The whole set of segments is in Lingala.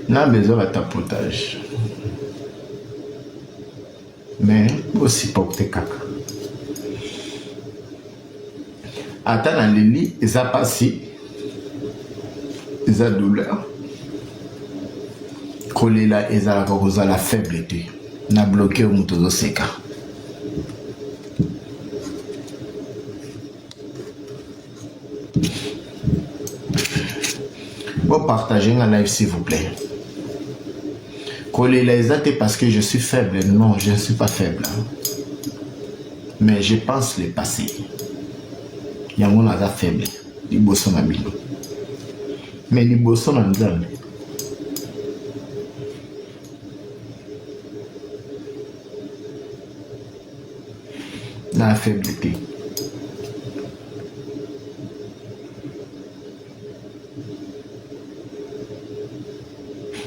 Na besoin ba tapotage. Mais bo supporter kaka. Ata na leli eza pasi, eza douleur. Kolela ezalaka kozala faible te. Na bloquer yo moto ozoseka. Bo partager nga live s'il vous plaît. Kolela eza te parce que je suis faible. Non, je ne suis pas faible. Mais je pense le passé. Yango naza faible liboso na bino. Mais liboso na Nzambe. Na faible te.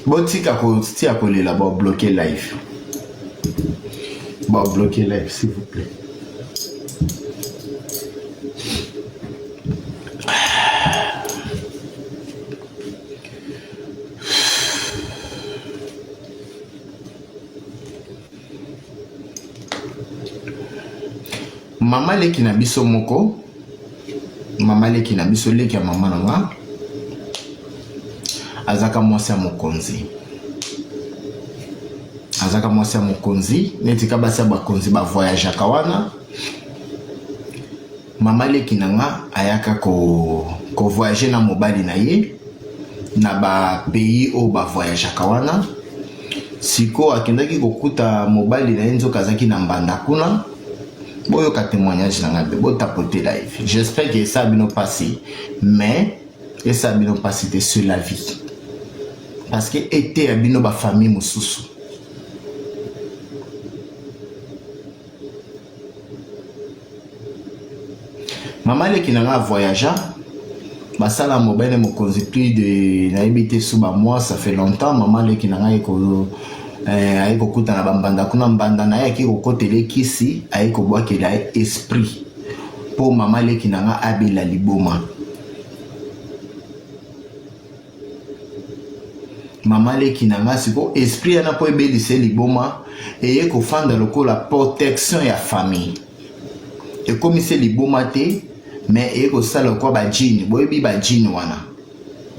Botika kotia kolela bo bloquer live. Bo bloquer live s'il vous plaît. Mama leki na biso moko, mama leki na biso, leki ya mama na nga, azaka mwasi ya mokonzi, azaka mwasi ya mokonzi neti ka basi ya bakonzi ba voyageaka wana. Mama leki na nga ayaka ko ko voyager na mobali na ye na ba pays oyo ba voyageaka wana. Sikoyo akendaki kokuta mobali na ye nzoka azalaki na mbanda kuna. Boyoka témoignage na nga mpe botapote live. J'espère que esala bino mpasi, mais esala bino mpasi te sur la vie, parce que eteya bino ba famille mosusu. Mama leki na nga voyagea basala mobene mokonzi plus de nayebi te su ba mois, ça fait longtemps. Mama leki na ngai ko aye kokutana bambanda kuna, mbanda na ye ayaki kokotela ekisi, aye kobwakela ye esprit mpo mama leki na nga abela liboma. Mama leki na nga siko esprit wana mpo ebelisa ye liboma eye kofanda lokola protection ya famille, ekomisi ye liboma te, mais eye kosala lokola bajini. Boyebi bajini wana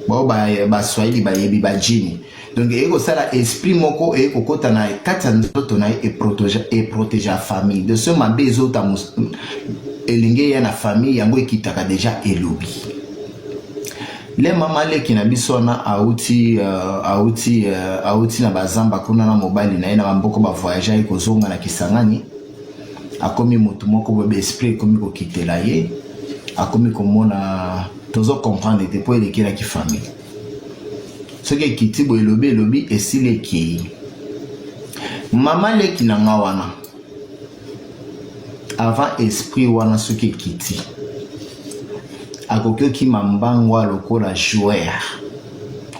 bao baswahili bayebi bajini. Donc eye kosala esprit moko eye kokota na kati ya nzoto na ye, eprotege ya famille de ce mabe ezota elingi eya na famille yango ekitaka deja elobi. Le mama leki na biso wana auti uh, auti uh, auti na bazamba kuna na mobali na ye na bamboko ba voyage, aye kozonga na Kisangani, akomi motu moko boye, ba esprit ekomi kokitela ye, akomi komona, tozo comprendre te mpo elekelaki famille. Soki ekiti boye, elobi elobi, esili, ekei. Mama leki na nga wana, avant esprit wana soki ekiti, akoki okima mbangwa lokola joueur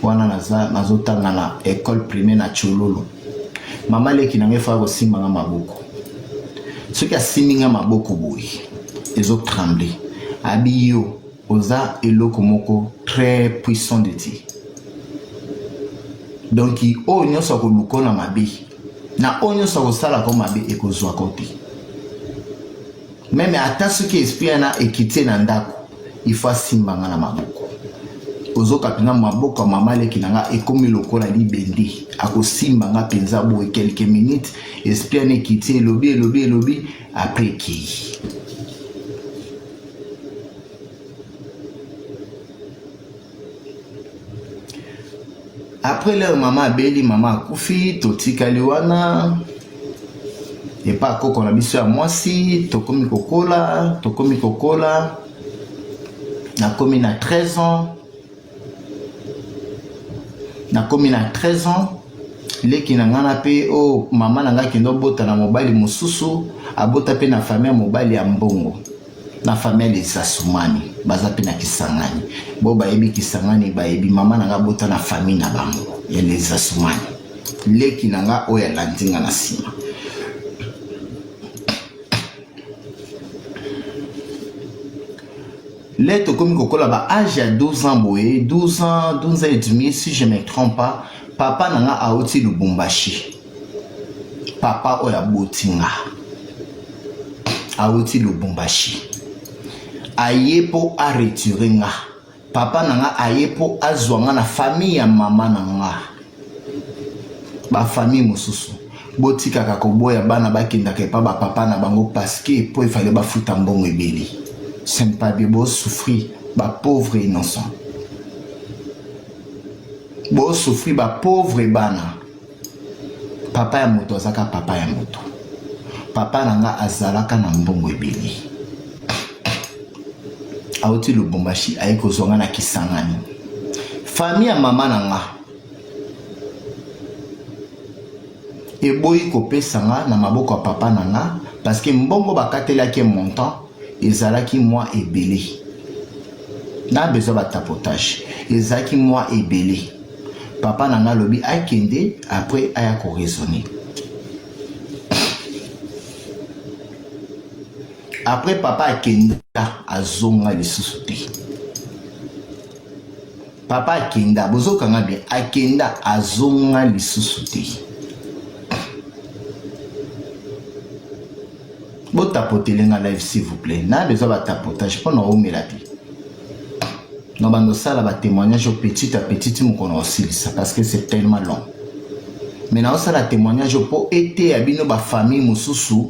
wana. Naza nazotanga na école primaire na Chololo. Mama leki na ngai efaka kosimba nga maboko. Soki asimbi nga maboko boye, ezotremble. Abi yo oza eloko moko très puissant de Dieu. Donc oyo nyonso akoluka na mabe, na oyo nyonso akosalaka mabe, ekozwaka te. Meme ata soki esprit wana ekiti na ndako, ifo asimba nga na maboko. Ozoka mpenza maboko ya mama leki na nga ekomi lokola libende, akosimba nga mpenza boye quelques minutes, esprit wana ekiti, elobi elobi elobi, après ekei. Après l'heure mama abeli, mama akufi, totikali wana epa koko na biso ya mwasi. Tokomi kokola, tokomi kokola, nakomi na 13 ans, nakomi na 13 ans. Leki na ngai na mpe oyo mama na ngai akende obota na mobali mosusu, abota mpe na famille ya mobali ya mbongo, na famille ya Lesasumani, baza mpe na Kisangani. Bo bayebi Kisangani, bayebi mama na ngai abota na famille na bango ya Lesasumani. Leki na nga oyo alandi nga na nsima. Le tokomi kokola ba age ya 12 ans boye, 12 ans, 12 ans et demi si je me trompe pas, papa na nga auti Lubumbashi. Papa oyo aboti nga auti Lubumbashi. Aye po a retirer nga. Papa na nga aye po azwa nga na famille ya mama na nga. Ba famille mosusu botikaka koboya bana bakendaka epa ba papa na bango parce que po efale bafuta mbongo ebele. Ce n'est pas bien, bo souffrir ba pauvre innocent. Bo souffrir ba pauvre bana. Papa ya moto azaka papa ya moto. Papa na nga azalaka na mbongo ebele. Auti Lubumbashi aye kozwa nga na Kisangani. Famille ya mama na nga eboyi kopesa nga na maboko ya papa na nga parce que mbongo bakatelaki montant ezalaki mwa ebele. Na besoin ba tapotage ezalaki mwa ebele. Papa na nga alobi akende après aya ko raisonner. Après papa akenda azonga lisusu te. Papa akenda, bozokanga bien, akenda azonga lisusu te. Botapotele nga live s'il vous plaît. Na besoin ba tapotage mpo na omela te. Na bando sala ba témoignage petit à petit ti mokolo osilisa parce que c'est tellement long. Mais na osala témoignage mpo eteya bino ba famille mosusu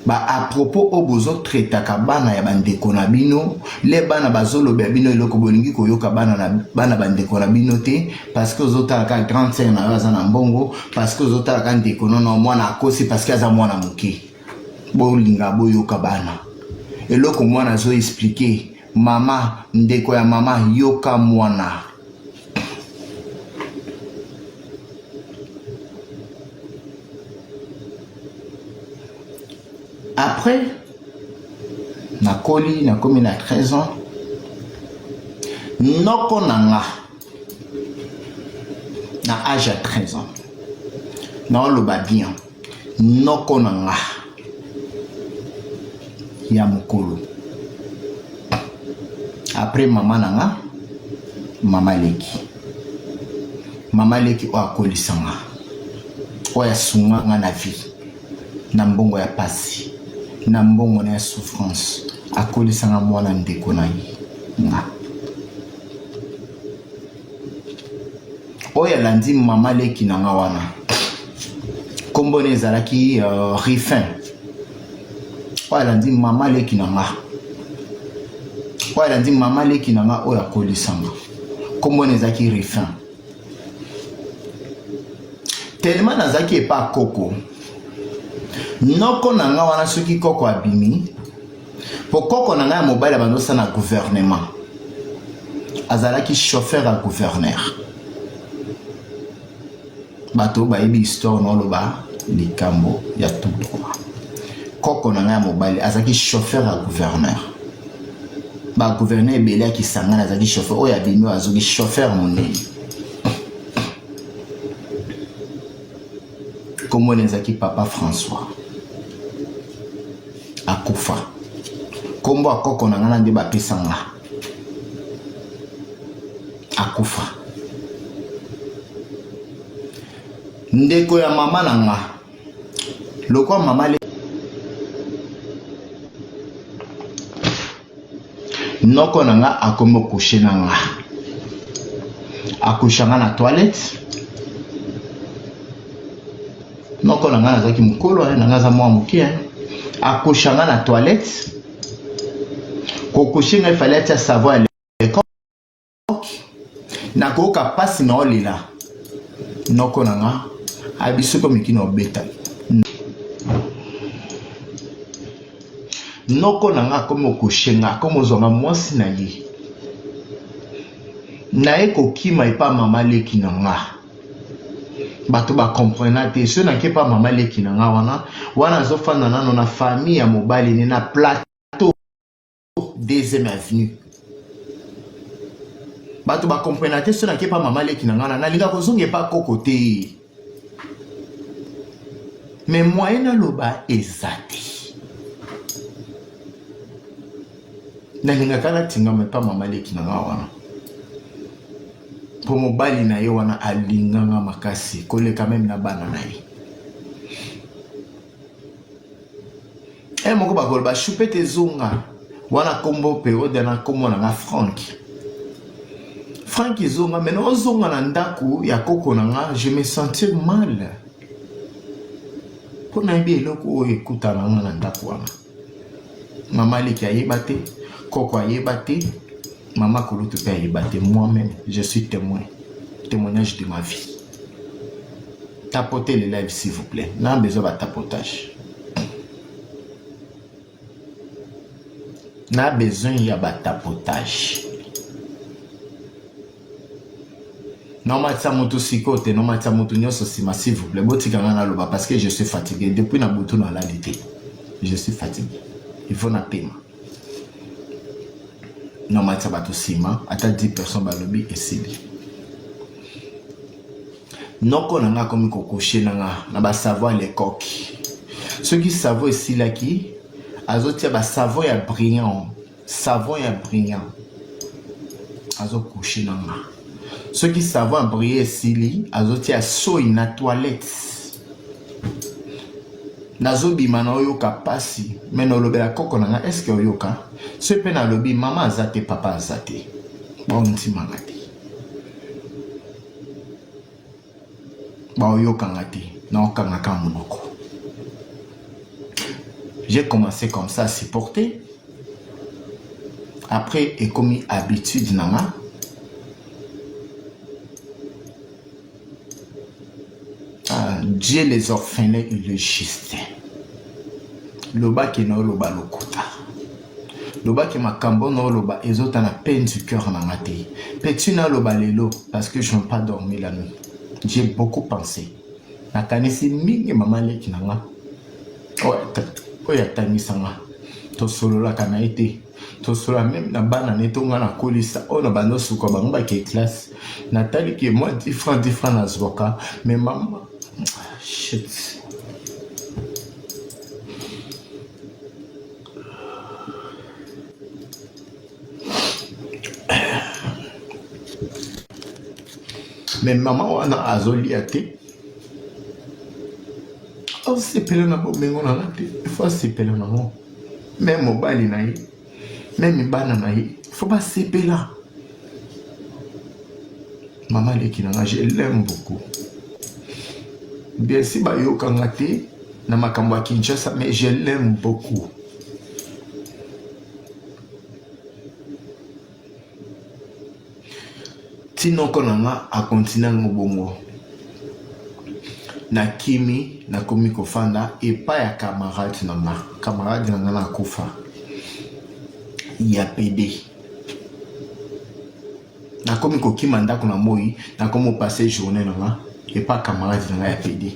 ba à propos oyo bozotraitaka bana ya bandeko na bino le bana bazolobela bino eloko bolingi koyoka bana na bana bandeko na bino te parce que ozotala ka grande sœur na yo aza na mbongo parce que ozotala ka ndeko nono mwana akosi parce que aza mwana moke. Bolinga boyoka bana eloko mwana azo expliquer mama ndeko ya mama yoka mwana. Après nakoli nakomi na 13 ans noko na nga na age ya 13 ans naoloba bien noko na nga ya mokolo après mama na nga mama leki mama leki oyo akolisa nga oyo asunga nga na vie na mbongo ya pasi na mbongo na ya souffrance akolisa nga mwana ndeko na ye nga oyo alandi mama leki na nga wana nkombo na ezalaki Rifin oyo alandi mama leki na nga oyo alandi mama leki na nga oyo akolisa nga nkombo na ezalaki Rifin. Tellement nazalaki epa koko noko na nga wana soki koko abimi po koko na ngai ya mobali abandi osala na gouvernement azalaki chauffeur ya gouverneur. Bato bayebi histoire na oloba likambo ya tout droit. Koko na ngai ya mobali azalaki chauffeur ya gouverneur. Ba gouverneur ebele ya Kisangani azalaki chauffeur oyo abimi oyo azoki chauffeur monene. Kombo na ezalaki papa François. Akufa. Kombo ya koko na ngai na nde bapesa nga. Akufa. Ndeko ya mama na nga lokwa mama le noko na nga akomi okushe na nga akusha nga na toilette noko na nga nazalaki mokolo na nga aza mwa moke akusha nga na toilette kokushe nga efali atia savon ya nakoyoka mpasi na olela noko na nga abi soki omeki na obeta noko na nga akomi okushe nga akomi ozwa nga mwasi na ye naye kokima epa mama leki na nga bato bacomprena te soki nake epa mama leki na nga wana wana azofanda nano na famille ya mobali ne na plateau deuxième avenue. Bato ba comprena te soki nake pa mama leki na nga na nalinga kozonga epa koko te. Mais moyen naloba eza te. Nalingaka natingama epa mama leki na nga wana. Mpo mobali na ye wana alinga nga makasi koleka meme na bana na ye. E moko bakoloba choupette ezonga wana kombo periode na kombo na nga Frank. Frank ezonga mais ozonga na ndako ya koko na nga je me sentir mal. Mpo nayebi eloko oyo ekutana nga na ndako wana. Mama leki ayeba te, koko ayeba te, mama kulutu mpe ayeba te. Moi-même, je suis témoin. Témoignage de ma vie. Tapotez le live s'il vous plaît. Na besoin ba tapotage. Na besoin ya ba tapotage. Nomatisa mutu sikoyo te, nomatisa mutu nyonso nsima s'il vous plaît. Botika nga naloba parce que je suis fatigué. Depuis na butu nalali te. Je suis fatigué. Il faut napema. Nomatisa bato nsima ata 10 personnes balobi esili. Noko na nga akomi ko coucher na nga na ba savon ya lecoq. Soki savon esilaki azotia ba savon ya brillant, savon ya brillant azo coucher na nga. Soki savon ya brillant esili azotia soyi na toilette. Nazobima na oyoka pasi mais nolobela koko na nga est ce que oyoka? Soki pe nalobi mama aza te papa aza te baondima nga te. Baoyoka nga te, naokanga ka monoko. J'ai commencé comme ça à supporter. Après, ekomi habitude na nga. Ah, Dieu les orphelins et le juste. Lobaki na oloba lokuta. Lobaki makambo na oloba ezota na peine du cœur na nga te. Pe tu na loba lelo parce que je n'ai pas dormi la nuit. J'ai beaucoup pensé. Nakanisi mingi mama leki na nga. Oyo atangisa nga. Tosololaka na ye te. Tosolola meme na bana ne to nga nakolisa oyo na banda osuka bango bake classe. Natali ke mwa 10 francs 10 francs nazwaka mais mama shit. Mais mama wana azolia te azosepela na bomengo na nga te ifo asepela nango me mobali na ye meme bana na ye fo basepela mama leki na nga je l'aime beaucoup bien si bayokanga te na makambo ya Kinshasa mais je l'aime beaucoup ti noko na nga akontinue yango bongo nakimi nakomi kofanda epai ya camarade na nga camarade na nga nakufa ya pede nakomi kokima ndako na moi nakomi kopase journée na nga epa camarade na nga ya pede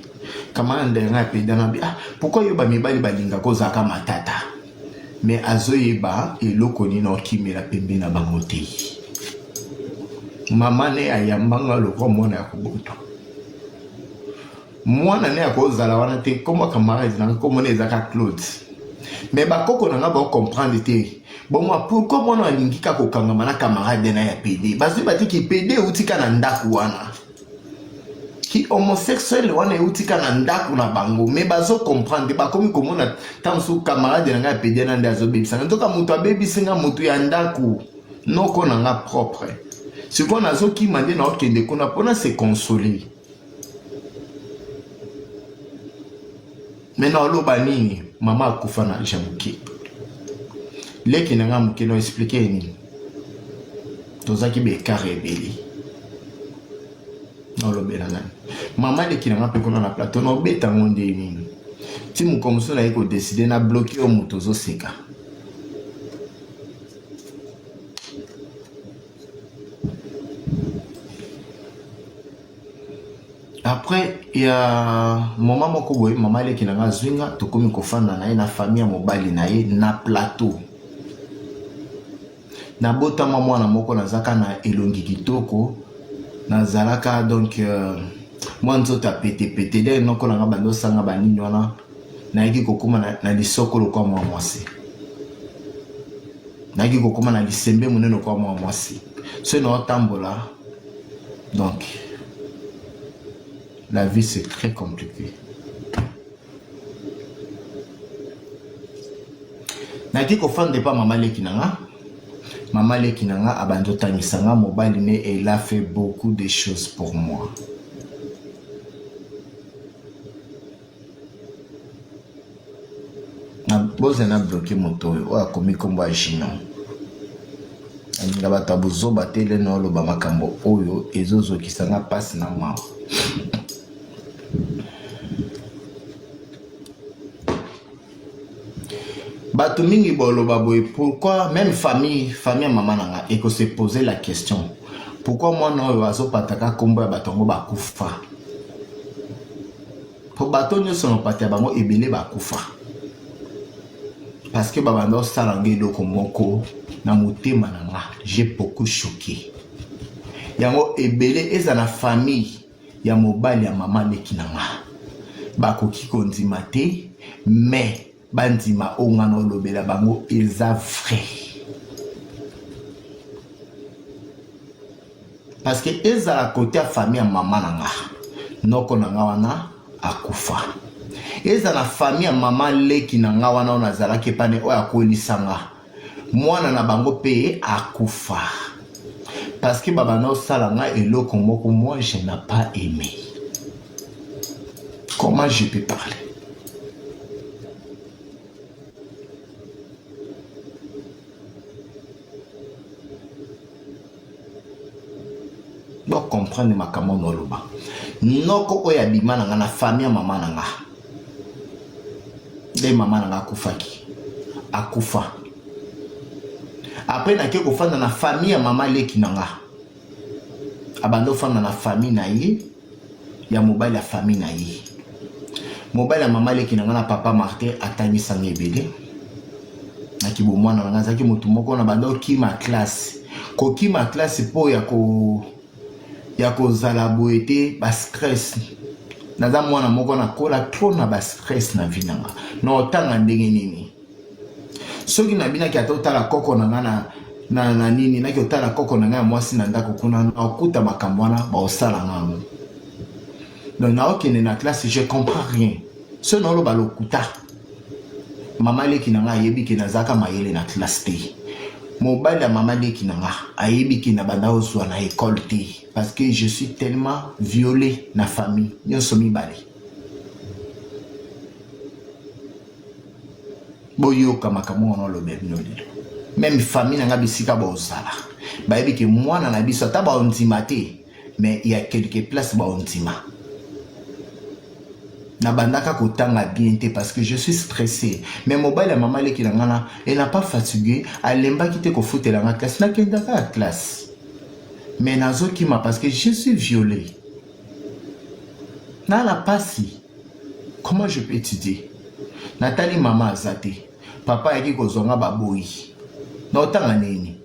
camarade na nga ya pede anabi ah pourquoi yo bamibali balingaka ozalaka matata mais azoyeba eloko nini okimela pembe na bango te mama ne ayambanga lokwa mwana ya kobota mwana ne akozala wana te kombo camarade na nga kombo ne ezaka Claude mais bakoko na nga baocomprendre te bongo pourquoi mwana alingi kaka kokangama na camarade na ya pede bazwi batiki pede euti ka na ndako wana ki homosexuel wana euti ka na ndako na bango mais bazo comprendre bakomi komona ntango mosusu camarade na ngai ya pede na nde azobebisa nga nzoka moto abebisi nga moto ya ndako noko na nga propre sikoyo nazokima nde naokende kuna mpona se consoler me naoloba nini mama akufa na age ya moke leki na ngai moke na explike ye nini tozalaki baekare ebele naolobela nani mama leki na ngai mpe kuna na plateau naobeta yango nde nini ti mokolo mosusu naye kodeside na bloke oyo moto ozoseka Après ya moment moko boye mama leki na nga azwi nga tokomi kofanda na ye na famille ya mobali na ye na plateau. Nabotama mwana moko nazaka na elongi kitoko, nazalaka donc euh, mwa nzoto ya petepete ndenge noko na nga banda osanga banini wana nayaki kokóma na, na lisoko lokola mwa mwasi nayaki kokóma na lisembe monene lokola mwa mwasi soki naotambola donc la vie c'est très compliqué nayaki kofanda epa mama leki na nga mama leki na nga abandi otangisa nga mobali ne elle a fait beaucoup de choses pour moi boza na bloke moto oyo oyo akomi nkombo ya gino alinga bato ya bozoba te leno oloba makambo oyo ezozokisa nga mpasi na mawa Bato mingi boloba boye pourquoi même famille famille ya mama na nga eko se poser la question pourquoi mwana oyo azopataka nkombo ya bato yango bakufa mpo bato nyonso na opata ya bango ebele bakufa parce que babanda osala nga eloko moko na motema na nga j'ai beaucoup choqué yango ebele eza na famille ya mobali ya mama leki na nga bakoki kondima te mais bandima oyo nga na olobela bango eza vrai parce que ezala kote ya famille ya mama na nga noko na nga wana akufa ezala famille ya mama leki na nga wana oyo nazalaki epane oyo akolisa nga mwana na bango pe akufa parce que babanda osala nga eloko moko moi je n'ai pas aimé comment je peux parler bocomprendre makambo noloba noko oyo abima na nga na famille ya mama na nga nde mama na nga akufaki akufa apres nake kofanda na famille ya mama leki na nga abanda ofanda na famille na ye ya mobali ya famille na ye mobali ya mama leki na nga na papa martin atangisa nga ebele na kibomwana na nga azalaki motu moko na banda okima classe kokima classe mpo ya ko ya kozala boye te ba stress naza mwana moko nakola trop na ba stress na vie na nga na otanga ndenge nini soki nabinaki ata otala koko na nga na, na, na nini naki otala koko na ngai ya mwasi na ndako kuna naokuta makambo wana baosala nga yango donc naokende na classe je comprends rien soki naoloba lokuta mama leki na nga ayebi ke nazalaka mayele na classe te mobali ya mama leki na nga ayebi ke na banda ozwa na école te parce que je suis tellement violé na famille nyonso mibale boyoka makambo wana oloba bino lelo meme famille na nga bisika bozala bayebi ke mwana na biso ata baondima te mais ya quelque place baondima nabandaka kotanga bien te parce que je suis stressé mais mobali ya mama leki na nga na elle n'a pas fatigué alembaki te kofutela nga classe nakendaka ya classe mais nazokima parce que je suis violé na na pasi comment je peux étudier natali mama aza te papa ayaki kozwa nga baboyi naotanga nini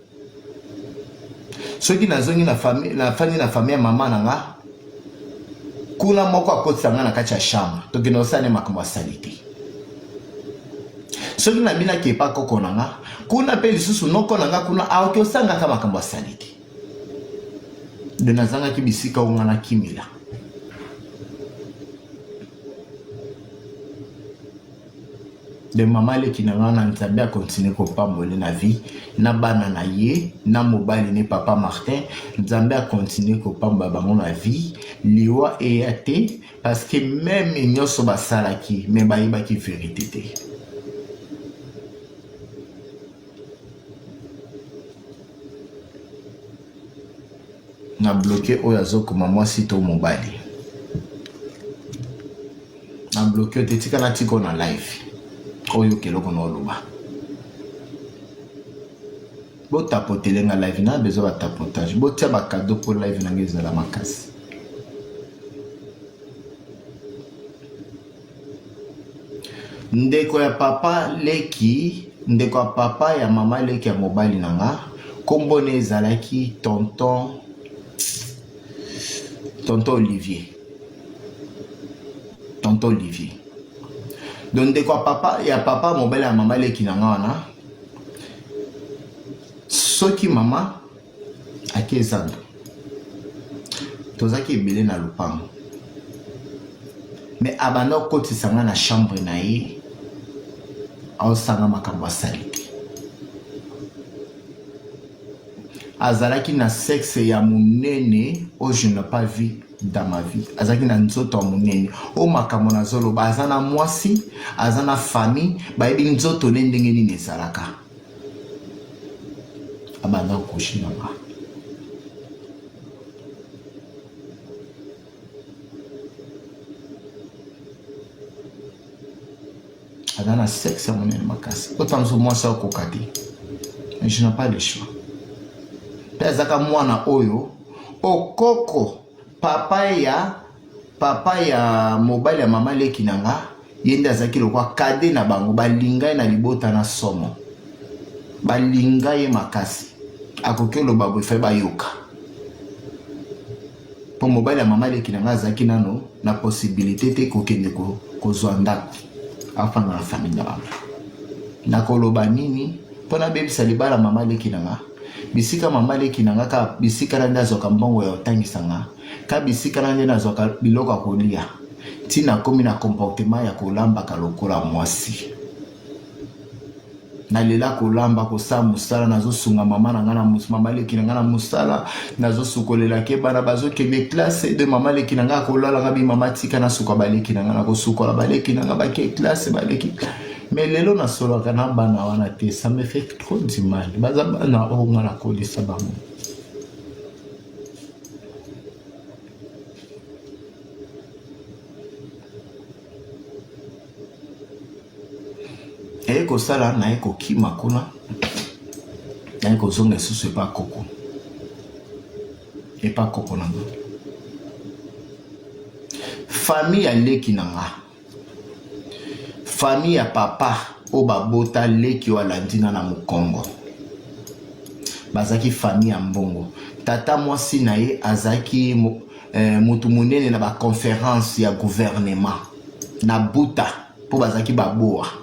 soki nazongi na famille nafandi na famille ya mama na nga kuna moko akotisa nga na kati ya chambre tokende kosala ne makambo ya salite soki nabinaki epa koko na nga kuna mpe lisusu noko na nga kuna aoki osangaka makambo ya salite de nazangaki bisika oyo nga nakimela de mama leki na nga na nzambe akontinue kopambola na vie na bana na ye na mobali ne papa martin nzambe akontinue kopambola bango na vie liwa eya te parce que meme nyonso basalaki me bayebaki verite te na bloke oyo azokoma mwasi to mobali na bloke yo te tika natika na live oyoka eloko na oloba botapotele nga live na besoin batapotage botia bakado mpo live na nga ezala makasi Ndeko ya papa leki, ndeko ya papa ya mama leki ya mobali na nga, Kombo ne ezalaki tonton tonton Olivier. Tonton Olivier. Donc ndeko ya papa ya papa mobali ya mama leki na nga wana soki mama ake zando tozalaki ebele na lopango me abanda kokotisa nga na chambre na ye aosanga makambo asali te azalaki na sexe ya monene oyo je n'ai pas vu dans ma vie azalaki na nzoto ya monene oyo makambo nazoloba aza na mwasi aza na famille bayebi nzoto ne ndenge nini ezalaka abanda kokushi na nga aza na sexe ya monene makasi ota mosusu mwasi akoka te mais je n'ai pas le choix mpe azaka mwana oyo okoko papa ya papa ya mobali ya mama leki na nga ye nde azalaki lokwa kade na bango balinga ye na libota na somo balinga ye makasi akoki oloba boye fai bayoka mpo mobali ya mama leki na ngai azalaki nano na possibilité te kokende kozwa ndako afanda na famille na bango nakoloba nini mpo nabebisa libala mama leki na nga bisika mama leki na nga kaka bisika na nde azwaka mbongo ya kotangisa nga ka bisika na nde nazwaka biloko ya kolia ntina akomi na comportement ya kolambaka lokola mwasi nalela kolamba kosala mosala nazosunga mama na ngai na mama leki na ngai na mosala nazosukolela ke bana bazokende classe de mama leki na ngai akolala ngai bi mama tika nasuka baleki na ngai nakosukola baleki na ngai bake classe baleki mais lelo nasolaka na bana wana te ça me fait trop du mal baza bana oyo ngai nakolisa bango Eye kosala naye kokima kuna naye kozonga lisusu epa koko epa koko na nga famille ya leki na nga famille ya papa oyo babota leki oyo alandi nga na mokongo bazalaki famille ya mbongo tata mwasi na ye azalaki eh, motu monene na baconference ya gouvernement na buta mpo bazalaki baboa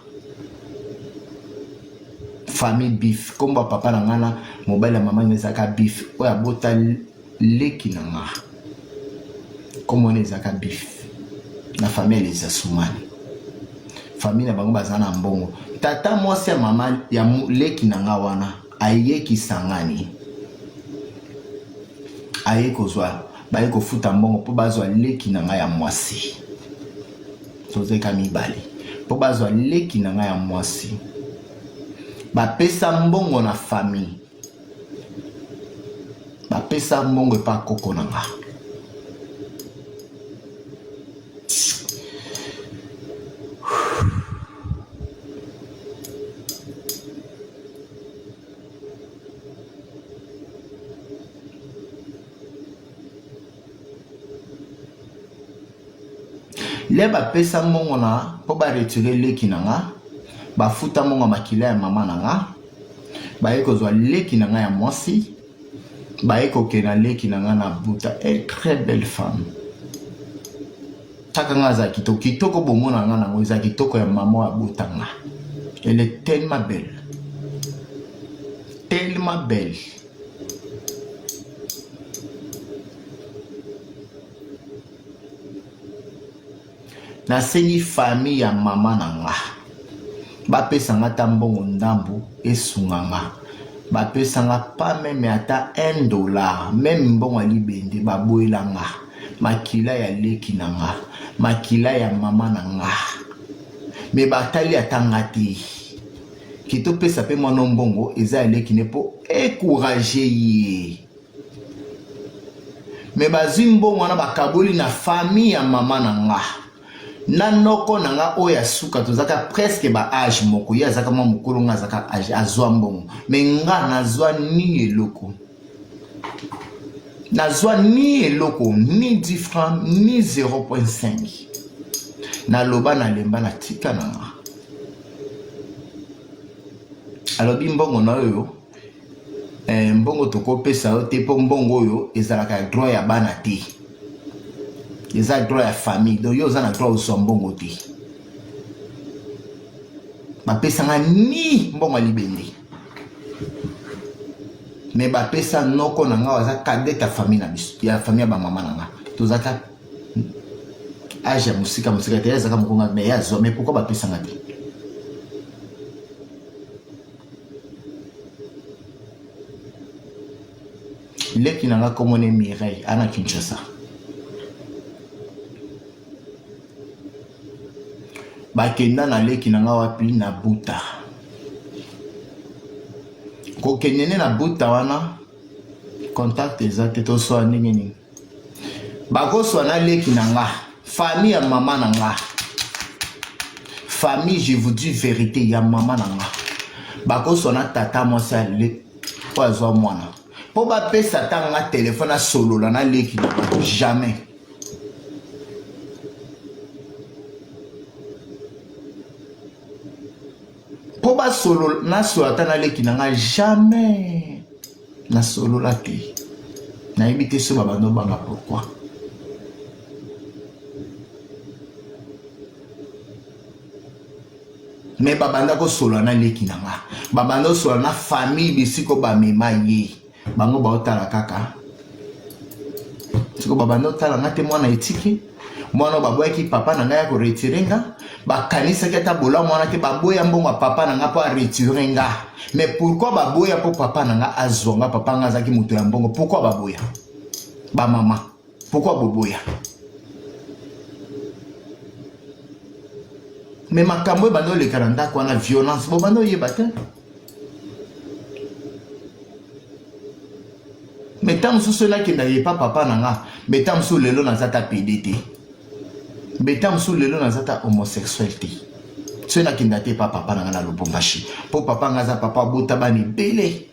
famille bif nkombo ya papa na ngai na mobali ya mama ngai ezalaka bif oyo abota leki na nga nkombo wana ezalaka bif na famille ya lezasumani famille na bango baza na mbongo tata mwasi ya mama ya leki na nga wana aye kisangani aye kozwa baye kofuta mbongo mpo bazwa leki na ngai ya mwasi tozeka mibale mpo bazwa leki na ngai ya mwasi bapesa mbongo na famille bapesa mbongo epa koko na nga Le bapesa mbongo na mpo ba retire leki na nga bafuta mbongo ya makila ya mama na nga baye kozwa leki na nga ya mwasi baye kokenda leki na nga na buta e très belle femme taka nga aza kitoko kitoko bomona nga nango eza kitoko ya mama oyo abota nga elle est tellement belle tellement belle Nasengi famille ya mama na nga bapesa nga ata mbongo ndambu esunga nga bapesa nga pas meme ata 1 dollar meme mbongo ya libende baboyela nga makila ya leki na nga makila ya mama na nga me batali ata nga te ke topesa mpe mwana mbongo eza ya leki ne mpo encourage ye me bazwi mbongo wana bakaboli na famille ya mama na nga na noko na nga oyo ya suka tozalaka presque ba age moko ye azalaka mwa mokolo nga azalaka age azwa mbongo me nga nazwa ni eloko nazwa ni eloko ni 10 franc ni 0.5 naloba nalemba natika na nga alobi mbongo na oyo. eh, mbongo tokopesa yo te mpo mbongo oyo ezalaka ya droit ya bana te, eza droit ya famille, donc yo oza na droit ozwa mbongo te. Bapesanga ni mbongo ya libende, me bapesa noko na nga aza cadet ya famille na biso, ya famille ya bamama na nga, tozalaka age ya mosika mosika te, ye azalaka mokonga me ye azwa, me pourquoi bapesanga te? Leki na nga kombo ne Mireille ana Kinshasa. Bakenda na leki na nga wapi? Na Buta. Kokende nde na Buta wana contact eza te, toswa ndenge nini? Bakoswa na leki na nga, famille ya mama na nga, famille, je vous dis vérité, ya mama na nga, bakoswa na tata mwasi ya oyo azwa mwana mpo bapesa ata nga telefone asolola na leki na nga, jamais. Mpo basolola, nasolola ata na leki na nga, jamais nasolola te. Nayebi te so babanda obanga pourquoi. Me babanda kosolola na leki na nga, babanda kosolola na famille bisiko bamema ye, bango baotala kaka siko babanda otala nga te. Mwana etiki mwana oyo baboyaki papa na ngai ya koretire nga, bakanisaki ata bolamu wana te. Baboya mbongo ya papa na nga mpo aretire nga. Mais pourquoi baboya? Mpo papa na nga azwa nga, papa nga azalaki moto ya mbongo. Pourquoi baboya? Bamama, pourquoi boboya? Me makambo oyo banda oleka na ndako wana, violence, bobanda oyeba te. Me ntango mosusu oyo nakendaka epa papa na nga, me ntango mosusu lelo naza ta pede te, me ntango mosusu lelo naza ta homosexuel te, soki nakenda te epa papa na nga na Lubumbashi, mpo papa nga aza papa abota bana ebele.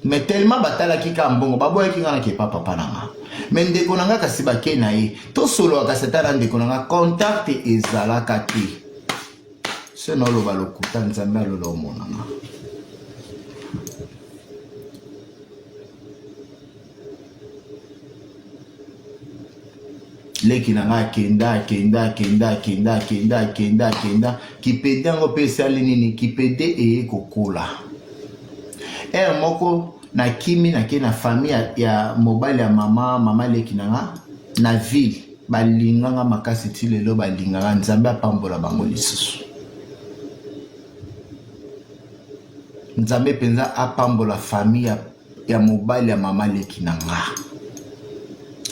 Mais tellement batalaki kaka mbongo, baboyaki nga nake epa papa na nga. Me ndeko na nga kasi bake na ye, tosolola kasi ata na ndeko na nga contact ezalaka te. Se naoloba lokuta, Nzambe alola omonanga. Leki na nga akenda, akenda, akenda, akenda, akenda, akenda, akenda kipede yango mpe esali nini? Kipede eye kokola. Ere moko nakimi, nake na famille ya mobali ya mama leki na nga na ville. Balinganga makasi ti lelo balingaka, Nzambe apambola bango lisusu. Nzambe mpenza apambola famille ya mobali ya mama leki na nga,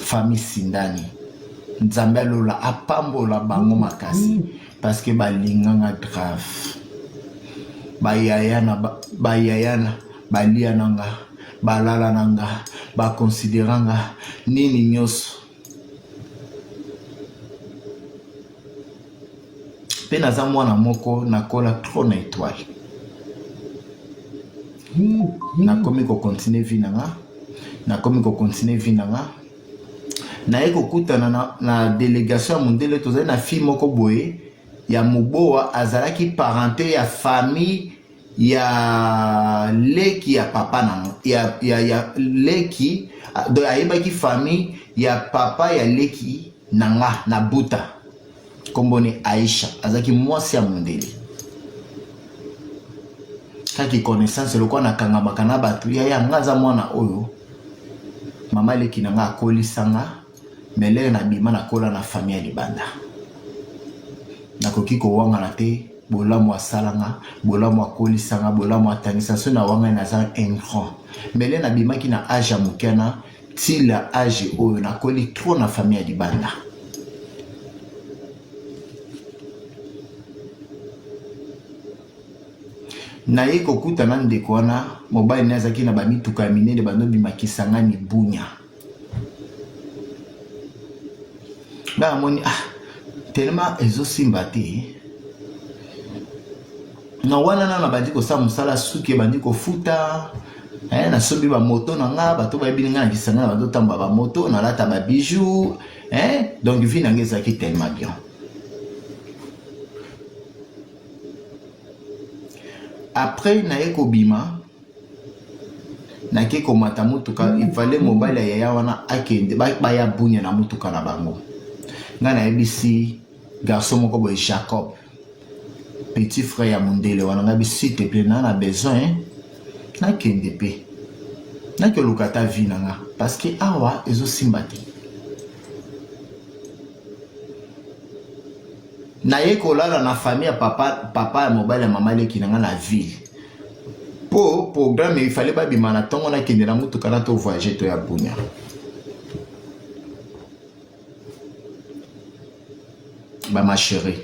famille Sindani. Nzambe alola apambola bango makasi parce que balinganga grave. Bayaya na bayaya na balia na nga, balala na nga, bakonsidera nga nini nyonso. Mpe naza mwana moko nakola trop na étoile. Nakomi kokontinue vie na nga, nakomi kokontinue vie na nga, naye kokutana na délégation ya mondele. Tozali na fille moko boye ya mobowa, azalaki parenté ya famille ya leki ya papa na ya leki, donc ayebaki famille ya papa ya leki na nga na Buta. Kombo ni Aisha, azalaki mwasi ya mondele. Kaki connaissance lokola nakangamaka na bato yaya nga, aza mwana oyo mama leki na nga akolisa nga. Me lere nabima, nakola na famille ya libanda, nakoki kowangana te. Bolamu asala nga, bolamu akolisa nga, bolamu atangisa, so nawangani naza ingrat. Me lere nabimaki na age ya moke wana, tila age oyo nakoli trop na famille ya libanda. Naye kokutana ndeko wana, mobali ne azalaki na bamituka ya minene, bandobima Kisangani, Bunya. Nga namoni, ah, tellement ezosimba te na wana na nabandi kosala mosala, suki ebandi kofuta, nasombi bamoto na nga. Bato bayebi nga na Kisangani, na bandotambola bamoto, nalata babijou, donc vie na nga ezalaki tellement bien. Après naye kobima nake komata motuka il fallait mobali ya yaya wana akende baya bunya na motuka na bango. Ngai nayebisi garçon moko boye Jacob petit frère ya mondele wana ngai bi s'il te plaît na na besoin nakende mpe nakoluka ata vie na nga parce que awa ezosimba te. Naye kolala na famille ya papa, papa ya mobali ya mama leki na nga na ville po programme il fallait babima na ntongo nakende na motuka na to voyager to ya Bunia. Ba ma chérie,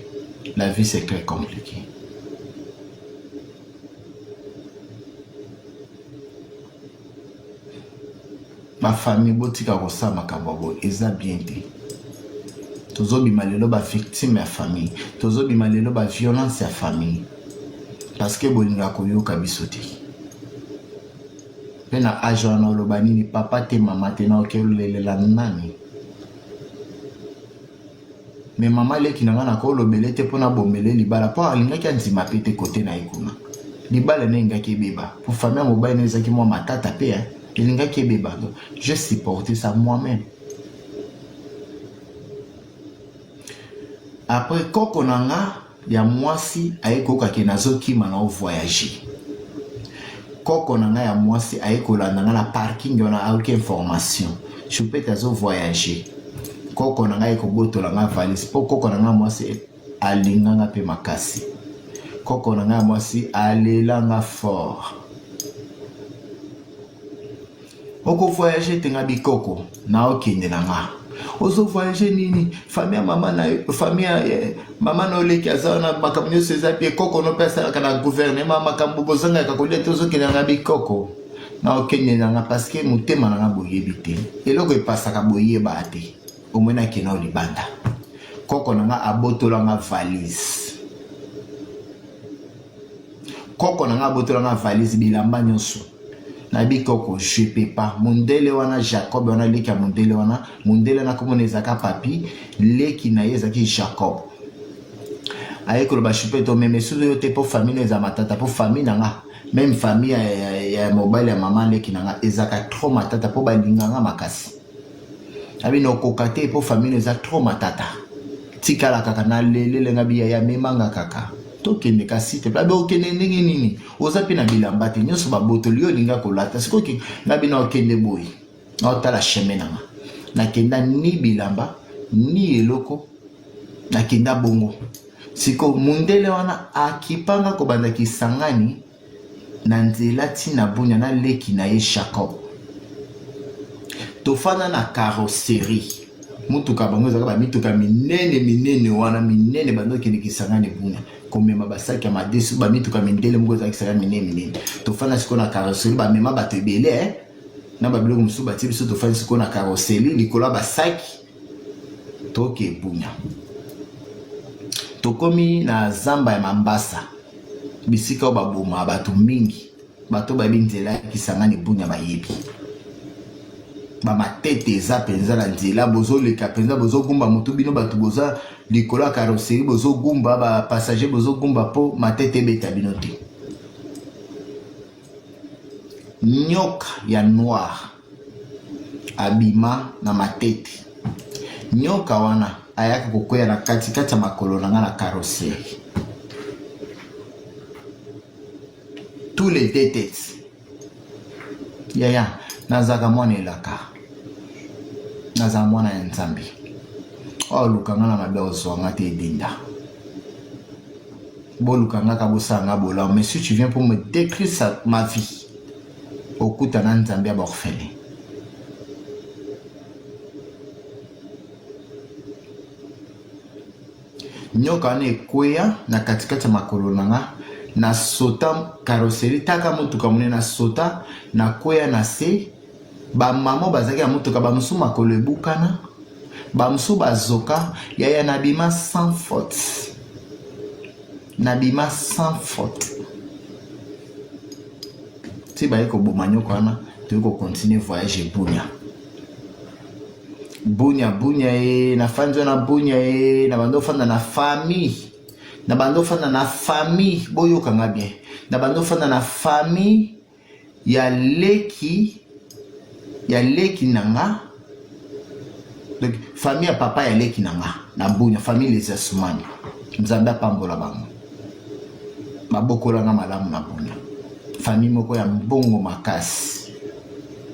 la vie c'est très compliqué. Ba famille botika kosala makambo ya boye eza bien te. Tozobima lelo ba victime ya famille, tozobima lelo ba violence ya famille parce que bolingaka koyoka biso te. Mpe na age wana oloba nini papa te mama te na okelolelela nani? Mais mama leki na nga nakolobele te mpo nabomele libala mpo alingaki andima mpe te kote na ye kuna libala na elingaki ebeba mpo famille ya mobali na ezalaki mwa matata mpe elingaki ebeba. Donc je supporte ça moi-même. Après koko na nga ya mwasi aye koyoka ke nazokima na voyager. Koko na nga ya mwasi aye kolanda nga na parking wana, ayoki information Choupette azo voyager. Koko na ngai kobotola nga valise mpo koko na nga mwasi alinga nga mpe makasi. Koko na ngai ya mwasi alela nga fort. Oko voyager te nga bikoko na okende na nga. Ozo voyager nini? Famille ya mama na famille ya eh, mama na oleki aza wana makambo nyonso eza pie koko no mpe asalaka na gouvernement makambo bozangaka kolia te ozokende na nga bikoko na okende na nga parce que motema na nga boyebi te eloko epasaka boyeba te omoi nakende o libanda koko na nga abotola nga valise koko na nga abotola nga valise bilamba nyonso nayebi koko je peux pas mondele wana jacob wana leki ya mondele wana mondele wana komona ezalaka papi leki na ye ezalaki jacob aye koloba chupe tomeme susu yo te mpo famille eza matata mpo famille na nga meme famille ya, ya, ya mobali ya mama leki na nga ezalaka trop matata mpo balinga nga makasi abi nokoka te mpo famille eza trop matata tikala kaka nalelele nga biyaya memanga kaka tokende kasi te abe okende ndenge nini oza mpe na bilamba te nyonso babotoli yo olinga kolata sikoyo nga bino okende boye naotala chemin na nga nakenda ni bilamba ni eloko nakenda bongo sikoyo mundele wana akipanga kobanda kisangani na nzela ti na bunia na leki na ye Jacob. Tofanda na carrosserie. Mutuka bango ezalaka ba mituka minene minene wana minene bando okende Kisangani Bunia komema basaki ya madesu ba mituka mindele moko ezalaki saka minene minene. Tofanda sikoyo na carrosserie bamema bato ebele eh? na babiloko mosusu batie biso tofandi sikoyo na carrosserie likolo ya basaki toke Bunia. Tokomi na zamba ya Mambasa bisika oyo baboma bato mingi bato bayebi nzela ya Kisangani Bunia bayebi bamatete eza mpenza na nzela bozoleka mpenza bozogumba motu bino bato boza likolo ya carrosserie bozogumba bapassager bozogumba mpo matete ebeta bino te nyoka ya noir abima na matete nyoka wana ayaka kokweya na katikati ya makolo na nga na carrosserie tous les deux têtes yaya nazalaka mwana elaka nazala mwana ya nzambe oyo oluka nga na mabe ozwa nga te edinda boluka nga ka bosala nga bolamu mais si tu viens pour me détruire sa, ma vie okuta na nzambe ya baorphelin nyoka wana ekweya na katikati ya makolo na nga na sota carrosserie taka motuka monene na sota nakweya na se bamama bazalaki na motuka bamosusu makolo ebukana bamosusu bazoka yaya nabima sans faute nabima sans faute ti baye koboma nyoka wana toyei kocontinue voyage ebunya bunya bunya e nafandi wana bunya e na bando ofanda na famille. Na bando fanda na famille, boyoka nga bien. Na bando fanda na famille ya leki ya leki na nga donc famille ya papa ya leki na nga na bunya famille les asumani nzambe apambola bango babokola nga malamu na bunya famille moko ya mbongo makasi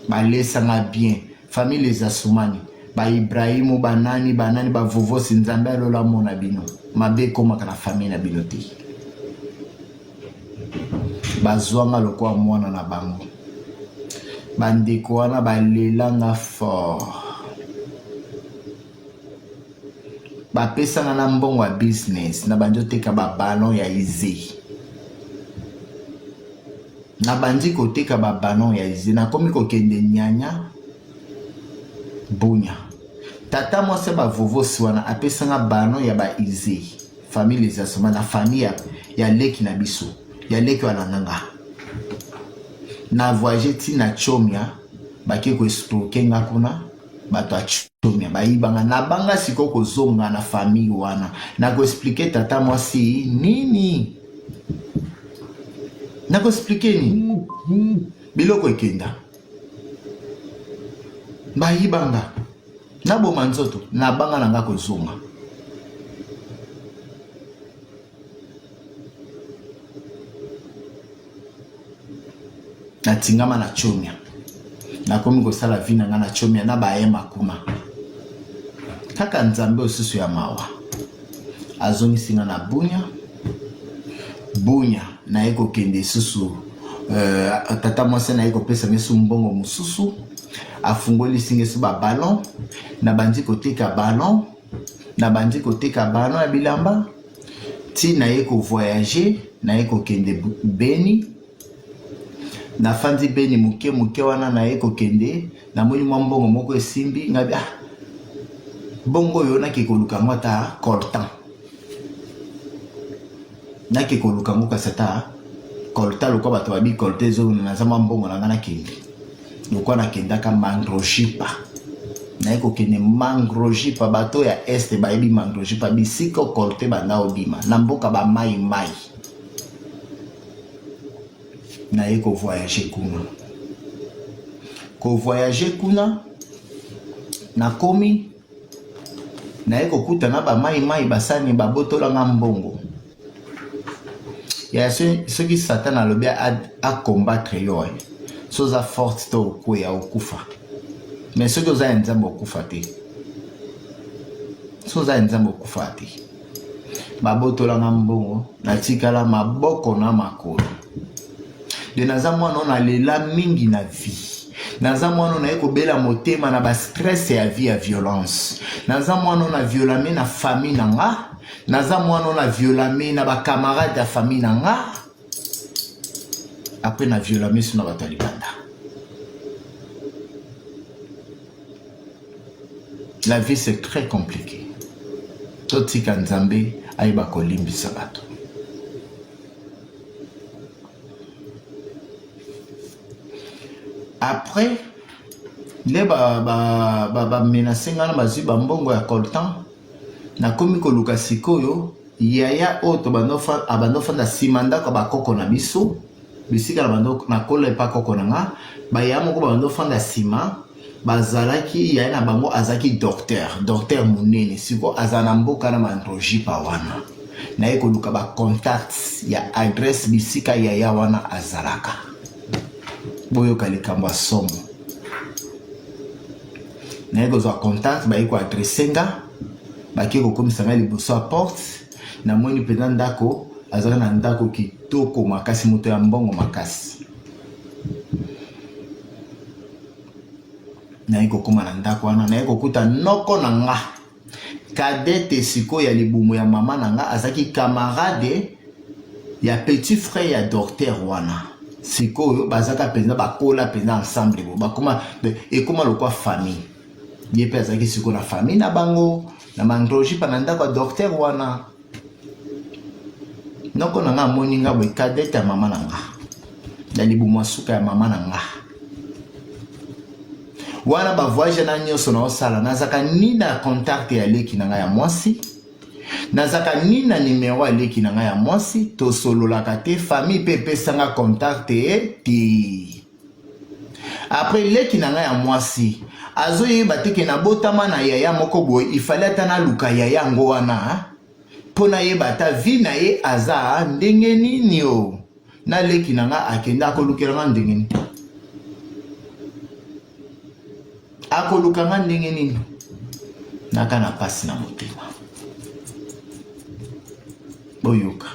balesa nga bien famille les asumani ba ibrahimu banani banani bavovosi nzambe alola mona bino mabe ekomaka na famille na bino te Bazwa nga lokola mwana na bango. Bandeko wana balela nga fort. Bapesa nga na mbongo ya business, na bandi oteka ba ballon ya ize. Nabandi koteka ba ballon ya ize, nakomi kokende nyanya bunya. Tata mwasi ya ba vovosi wana apesa nga ballon ya ba ize. Famille les asoma na famille ya, ya leki na biso ya leki oyo alanda nga na voyage ti na chomia bake koesproke nga kuna bato ya chomia bayiba nga nabanga sikoyo kozonga na famille wana nakoexplike tata mwasi nini nakoexplike nini biloko ekenda bayiba nga naboma nzoto nabanga na nga kozonga natingama na chomia nakomi kosala vi na nga na chomia na bahema kuna kaka nzambe osusu ya mawa azongisi nga na bunya bunya naye kokende lisusu uh, tata mwasi naye kopesa ngesu mbongo mosusu afungolisi ngesu baballon nabandi koteka ballon nabandi koteka ballon ya bilamba ti naye kovoyage naye kokende beni nafandi beni moke moke wana naye kokende namoni mwa mbongo moko esimbi ngabi ah bongo oyo nake koluka yango ata coltan nake koluka yango kasi ata coltan lokwa bato babi coltan ezolona naza mwa mbongo na ngai nakende lokwa nakendaka mangrojipa naye kokende mangrojipa bato ya este bayebi mangrojipa bisika coltan banda obima na mboka bamai mai naye ko voyager kuna ko voyager kuna nakomi naye kokuta na bamai mai basani babotola nga mbongo ya soki satan alobi acombattre yo eh. so oza forte to okweya okufa mais soki oza ya nzambe okufa te so oza ya nzambe okufa te Babotola nga mbongo, natikala maboko na makolo. De naza mwana oyo nalela mingi na vie. Naza mwana oyo naye kobela motema na ba stress ya vie ya violence. Naza mwana oyo na violame na famille na nga. Naza mwana oyo na violame na ba camarade ya famille na nga. Après na violame sur na bato ya libanda. La vie c'est très compliqué. Totika Nzambe ayeba kolimbisa bato. Après nde ba ba ba, ba menace nga na bazwi ba mbongo ya coltan nakomi koluka sikoyo Yaya oyo tobanda abanda ofanda nsima ndako ya bakoko na biso bisika na bando nakola epa koko na nga bayaya moko babanda ofanda nsima bazalaki yaya na bango azalaki docteur docteur monene siko azala na mboka na mandrojipa wana naye koluka bacontact ya adresse bisika yaya wana azalaka boyoka likambo ya somo naye kozwa contact baye koadresse nga bake kokomisa ngai liboso ya porte namoni mpenza ndako azalaki na ndako kitoko makasi moto ya mbongo makasi naye kokóma na ndako wana naye kokuta noko na nga kadete sikoyo ya libumu ya mama na nga azalaki camarade ya petit frère ya docteur wana sikoyo bazalaka mpenza bakola mpenza ensemble bo bakoma ekoma lokwa famille ye mpe azalaki sikoyo na famille na bango na mandrojipa na ndako ya docteur wana noko na nga amoni nga boye kadete ya mama na nga ya libumu ya suka ya mama na nga wana bavoyage na nyonso naosala nazalaka ni na contact ya leki na nga ya mwasi. Nazalaka ni na numero ya leki na ngai ya mwasi, tosololaka te, famille pe epesa nga contact te. Après leki na ngai ya mwasi azoyeba te ke nabotama na yaya moko boye, il fallait ata naluka yaya yango wana mpo nayeba ata vie na ye aza ndenge nini o na leki na nga akende akolukela nga ndenge nini akoluka nga ndenge nini naka na pasi na motema boyoka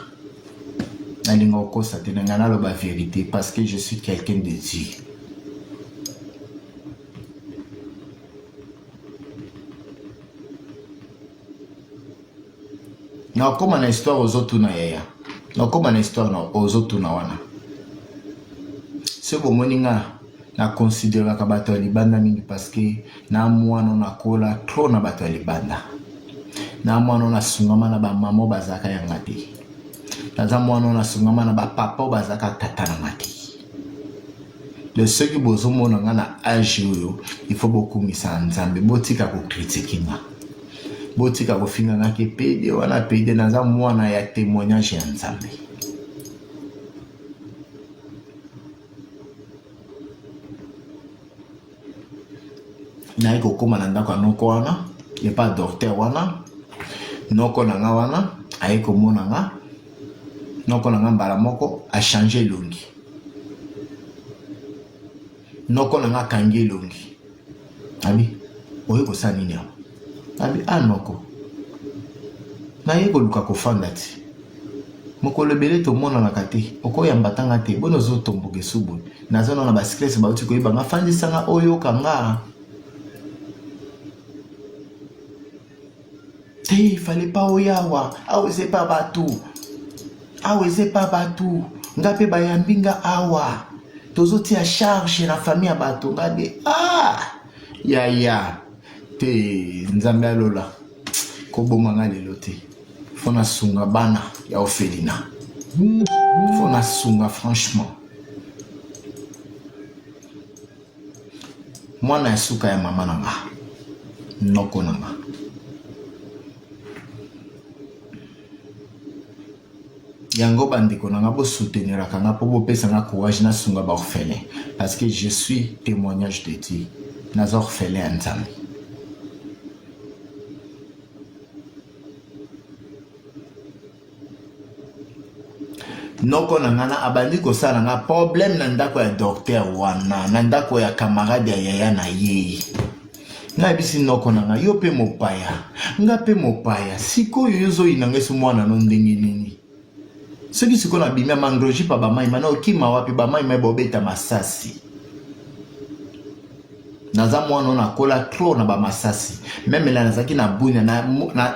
nalinga kokosa te na ngai naloba verité parce que je suis quelqu'un de Dieu Nakoma na histoire ozotuna yaya. Nakoma na histoire na ozotuna wana. Soki bomoni nga na consideraka bato ya libanda mingi parce que na mwana nakola trop na bato ya libanda. Na mwana nasungama na ba mama bazalaka yanga te. Naza mwana nasungama na ba papa bazalaka tata na nga te. Donc soki bozomona nga na age oyo il faut bokumisa Nzambe, botika ko critiquer nga. Botika kofinga nga ke pede wana pede, naza mwana ya témoignage ya Nzambe. Naye kokóma na ndako ya noko wana epa docteur wana, noko na nga wana aye komona nga, noko na nga mbala moko achange elongi. Noko na nga akangi elongi. Abi, oye kosala nini awa? Abi, ah noko, naye koluka kofanda ti. Mokolo ebele tomonanaka te, okoyamba ata nga te, boni ozotomboka esu boye? Naza nano na ba stress bauti koyeba nga, fandisa nga oyoka nga. Te, fallait pas oya awa, awa eza epa bato, awa eza epa bato, nga mpe bayambi nga awa, tozotia charge na famille ya bato, nga de ah yaya te, Nzambe alola koboma nga lelo te, fo nasunga bana ya orphelinat, fo nasunga franchement. Mwana ya suka ya mama na nga, noko na nga. Yango bandeko na nga bosouteniraka nga mpo bopesa nga courage nasunga ba orphelin parce que je suis témoignage de Dieu, naza orphelin ya Nzambe. Noko na nga na abandi kosala nga problème na ndako ya docteur wana, na ndako ya camarade ya yaya na ye. Nayebisi noko na nga, yo pe mopaya, nga pe mopaya, sikoyo yo ozoyina nga esi mwana no ndenge nini? Soki sikoyo nabimi ya mangloji pa bamai mana okima wapi bamai mai bobeta masasi. Naza mwana oyo nakola trop na bamasasi meme la nazalaki na Bunia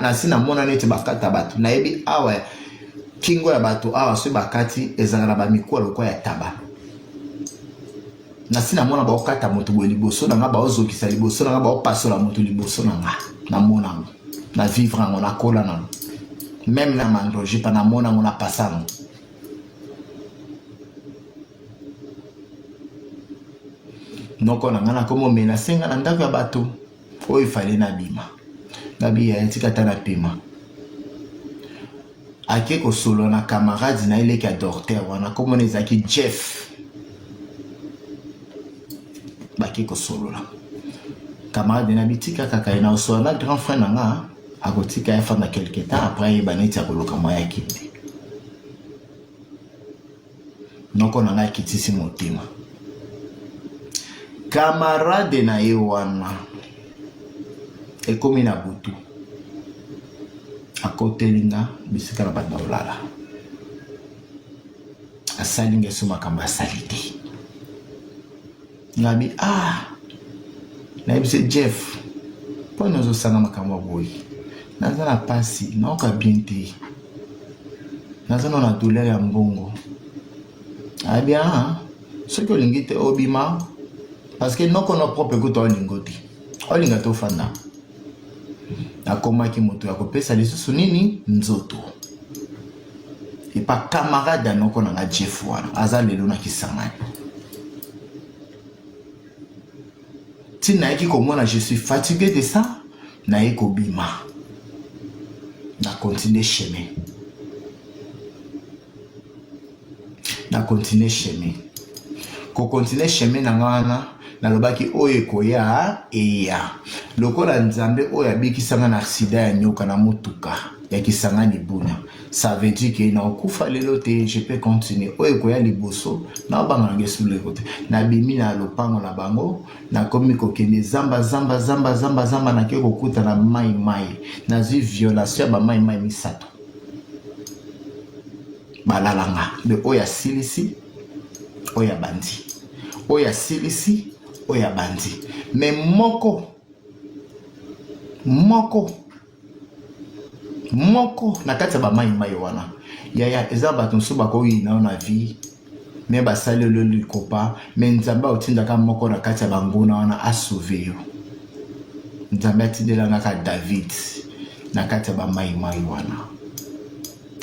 nasi namona neti bakata bato nayebi awa kingo ya bato awa soki bakati ezalaka na bamikuwa lokola ya taba nasi namona baokata moto boye liboso na nga baozokisa liboso na nga baopasola moto liboso na nga namona yango na vivre yango nakola nango meme na mandrojipa namona yango napasa yango Noko na nga nakomi omenase nga na ndako ya bato oyo efale nabima ngabi yaya tika ata napema ake kosolola na camarade na ye leki ya docteur wana komona ezalaki Jeff bake kosolola camarade na bitika kaka ye na osolola na grand frère na nga akotika ye afanda quelque temps après ayeba neti akoluka moyen akende Noko na ngai akitisi motema. Camarade na ye wana ekomi na butu akoteli nga bisika na banda kolala asali nga eso makambo asali te Ngabi ah nayebisi Jeff mpo nini ozosanga makambo ya boye naza na pasi naoka bien te naza na douleur ya mbongo abi ah soki olingi te obima parce que noko no propre kutu olingo te olinga te ofanda nakomaki moto ya kopesa lisusu nini nzoto epa camarade ya noko na nga Jeff wana aza lelo na Kisangani ti nayaki komona je suis fatigué de ça naye kobima. Na continuer chemin. Na continuer chemin. Ko continuer chemin na nga wana nalobaki oyo ekoya eya. Lokola Nzambe oyo abikisa nga na accident ya nyoka na motuka ya Kisangani Bunia. Ça veut dire que nakokufa lelo te, je peux continuer. Oyo ekoya liboso, naobanga nanga esuleko te. Nabimi na lopango na bango, nakomi kokende zamba zamba zamba zamba zamba, nake kokuta na mai mai, nazwi violation ya ba mai mai misato, balalanga me oyo asilisi oyo abandi, oyo asilisi oyo abandi, me moko moko moko na kati ya bamai mai wana yaya eza bato mosusu bakoyina yo na vie me basali yo likopa me nzambe aotindaka moko na kati ya banguna wana asauve yo nzambe atindelanga kaka david na kati ya bamai mai wana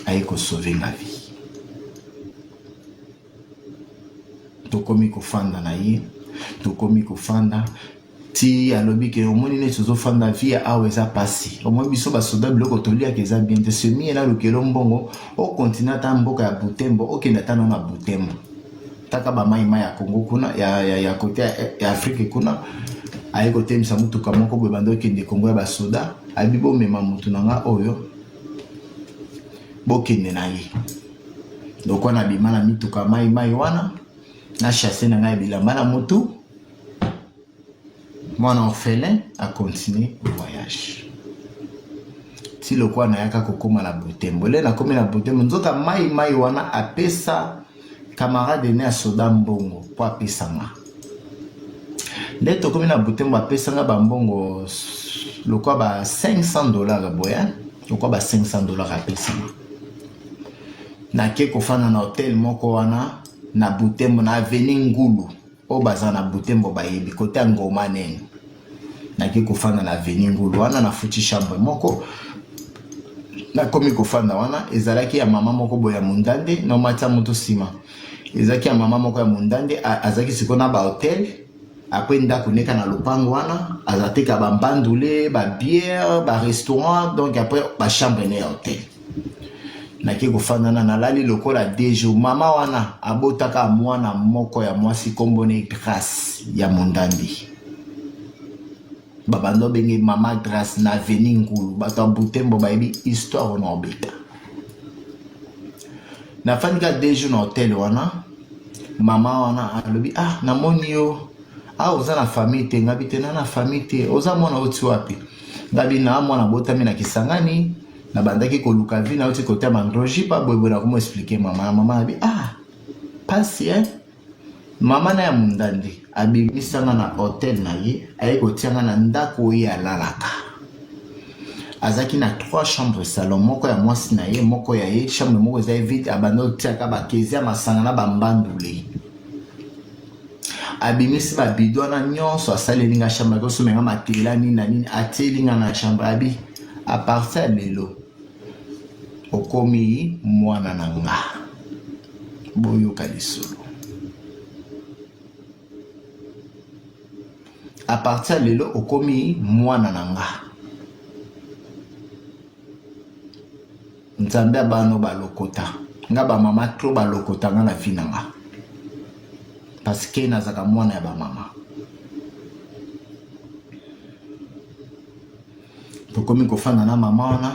aye kosauve nga vie tokomi kofanda na ye tokomi kofanda ti alobi ke omoni neti ozofanda vie ya awa eza pasi omoni biso basoda biloko toliaka eza bien te semi nalukelo mbongo okontinue ata mboka ya butembo okende ata nano na butembo taka bamai mai ya kongo kuna ya, ya, ya kote ya, ya afrike kuna aye kotemisa motuka moko boye banda okende kongo ya basoda abi bomema motu na nga oyo bokende na ye lokwa nabima na mituka mai mai wana na chasse na ngai ya bilamba na motu mwana orphelin acontinue voyage ti lokwa nayaka kokóma na butembo le nakomi na butembo nzoka mai mai wana apesa camarade ne ya soda mbongo mpo apesa nga nde tokomi na butembo apesa nga bambongo lokwa ba 500 dollars boye lokwa ba 500 dollars apesa nga nake kofanda na hotel moko wana na butembo na avenue ngulu oyo baza na butembo bayebi kote ya ngoma nene nake kofanda na avenue ngulu wana nafuti chambre moko nakomi kofanda wana ezalaki ya mama moko boye ya mondande naomatisa moto nsima ezalaki ya mama moko ya mondande azalaki sikoyo na bahotel apres ndako neka na lopango wana azateka bambandule babiere barestaurant donc apres bachambre ne ya hotel nake kofanda na nalali lokola deux jours mama wana abotaka mwana moko ya mwasi nkombo ne Grace ya mondandi babanda obenge mama Grace na avenue Ngulu bato ya Butembo bayebi histoire wana obeta nafandi kaka deux jours na hotel wana mama wana alobi ah namoni yo ah oza na famille te ngabi te na na famille te oza mwana oti wapi ngabi na mwana botami na Kisangani nabandaki koluka vie nauti kote ya mandroji pa boyeboye nakomo explike mama na mama nabi ah pasi eh mama na ya mondandi abimisanga na hotel na ye aye kotianga na ndako oyo alalaka azalaki na trois chambres salon moko ya mwasi na ye moko ya ye chambre moko eza ye vide abanda otiaka bakezi ya masanga na bambandule abimisi babido wana nyonso asaleli nga chambre akosomba nga matela nini na nini atieli nga na chambre abi a partir ya lelo okomi mwana na nga boyoka lisolo a partir ya lelo okomi mwana na nga Nzambe ya bana balokota nga ba mama trop balokota nga na vie na nga parce que nazaka mwana ya ba mama tokomi kofanda na mama wana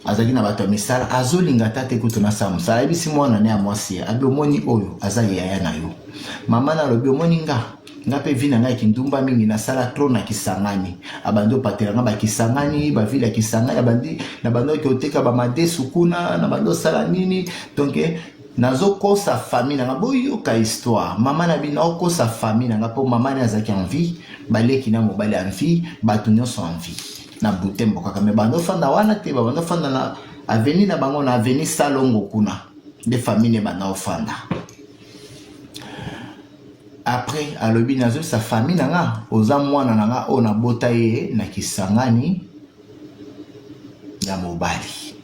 azalaki na bato ya misala azolinga ata te kutu nasala mosala ayebisi mwana ne ya mwasi abi omoni oyo aza yaya na yo mama na alobi omoni nga nga mpe vi na ngai kindumba mingi nasala trop na kisangani abandi opatela nga bakisangani bavile ya kisangani abandi na bandi oke oteka bamadesu kuna na bandi osala nini donc nazokosa famille na nga boyoka histoire mama na bino okosa famille na nga mpo mama ne azalaki en vie baleki na mobali en vie bato nyonso en vie na butembo kaka me bando ofanda wana te babando ofanda na avenue na bango na avenue salongo kuna nde famille ne banda ofanda Après alobi nazobisa famille na nga oza mwana na nga oyo nabota ye na Kisangani ya mobali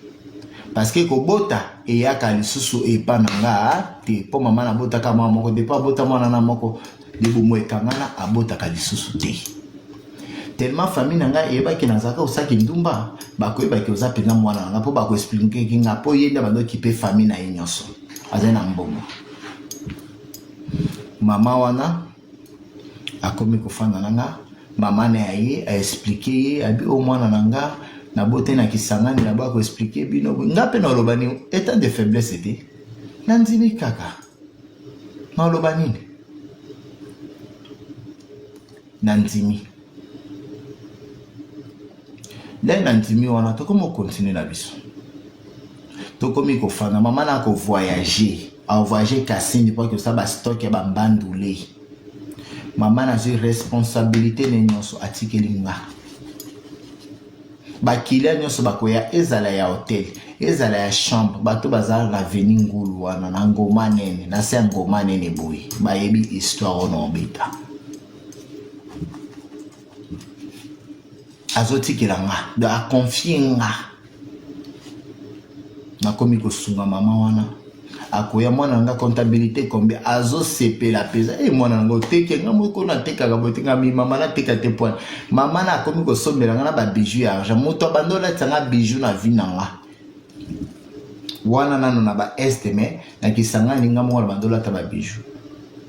parce que kobota eyaka lisusu epa na nga te mpo mama nabotaka mwana moko depo abota mwana na moko libumu ekangana abotaka lisusu te. Tellement famille na ngai eyebaki nazalaka kosala kindumba, bakoyebaki oza mpenza mwana na ngai mpo bakoexplikeki ngai mpo ye nde abandi okipe famille na ye nyonso, azali na mbongo. Mama wana akomi kofanda na nga, mama na ye aexplike ye, abi o mwana na nga nabote na Kisangani, naboya koexplike bino nga mpe naloba nini, etat de faiblesse te, nandimi kaka naloba nini, nandimi nde nandimi wana. Tokomi kokontinue na biso, tokomi kofanda. Mama na kovoyage, avoyage Kasindi mpo akosala bastock ya bambandule. Mama nazwi responsabilité ne nyonso, atikeli nga bakilia nyonso bakoya, ezala ya hotel, ezala ya chambre. Bato bazala na veni ngulu wana na ngoma nene, na se ya ngoma nene boye, bayebi histoire oyo na obeta. Azotikela nga, donc aconfie nga, nakomi kosunga mama wana. Akoya, mwana na nga, comptabilité combien? Azosepela mpenza. E mwana na nga, oteki nga moko natekaka boye te. Nga mi mama nateka te poine. Mama na akomi kosombela nga na babiju ya argent. Moto abandi olatisa nga biju na vie na nga wana nano na baeste, mais na Kisangani nga moko na bandi olata babiju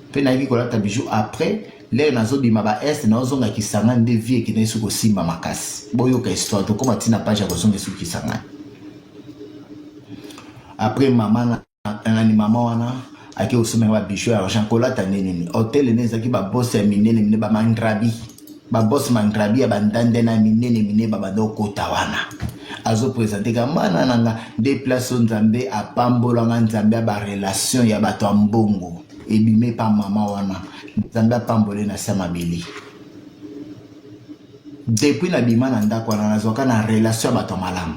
mpe nayaki kolata biju après lere nazobima baeste, nazozonga Kisangani nde vie ekendaki soki kosimba makasi. Boyoka histoire, tokóma ntina page ya kozonga esuki Kisangani. Après mama na nani, mama wana ake kosomela babiju ya argent. Kolata nde nini, hotel nde ezalaki babose ya minene minene, bamangrabi, babose mangrabi ya bandande na minene minene, babanda okota wana. Azopresente ka mana na nga nde place oyo Nzambe apambolanga, Nzambe ya barelation ya bato ya mbongo ebime pa mama wana. Nzambe apambole na se mabele. Depuis nabima na ndako wana, nazwaka na relation ya bato ya malamu.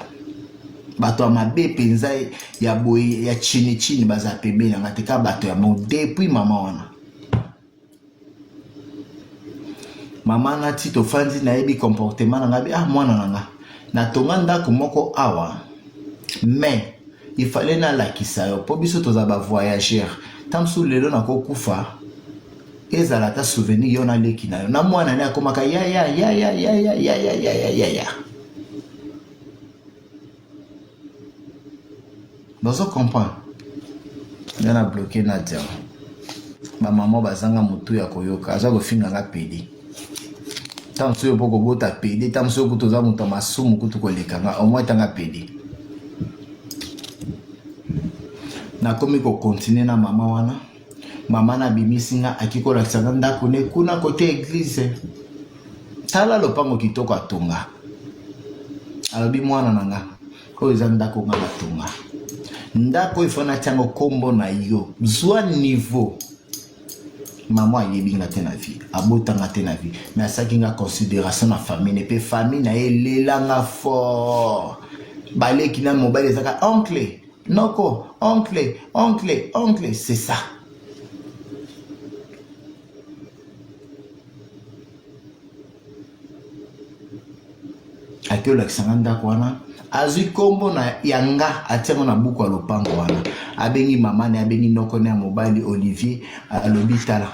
Bato ya mabe mpenza ya boye ya chini chini baza pembeni na nga te, kaka bato ya mbongo. Depuis mama wana, mama nati tofandi, nayebi comportement na nga bi ah mwana na nga, natonga ndako moko awa, mais il fallait nalakisa yo mpo biso toza bavoyageur. Ntango mosusu lelo nakokufa, ezala ata souvenir yo naleki na yo na mwana ne akomaka ya ya ya ya ya ya ya ya ya ya ya ya. Bozo comprendre nga na bloke Nadia. Bamama bazanga motu ya koyoka, aza kofinga nga pedi. Ntango mosusu yo mpo kobota pedi, ntango mosusu kutu oza moto ya masumu kutu koleka nga, au moins tanga pedi. Nakomi kokontinue na mama wana. Mama nabimisi nga, aki kolakisa nga ndako ne kuna kote eglize. Tala lopango kitoko atonga. Alobi mwana na nga, oyo eza ndako nga batonga, ndako oyo ifo natiango nkombo na yo, zwa niveau. Mama ayebi nga te na vie, abotanga te na vie, mais asalaki nga considération na famille ne mpe famille na ye elelanga fort. Baleki na mobali ezaka oncle, noko, oncle, oncle, oncle, c'est ça. Ake olakisa nga ndako wana, azwi nkombo na ya nga, atiango na buku ya lopango wana. Abengi mama ne, abengi noko ne ya mobali Olivier, alobi tala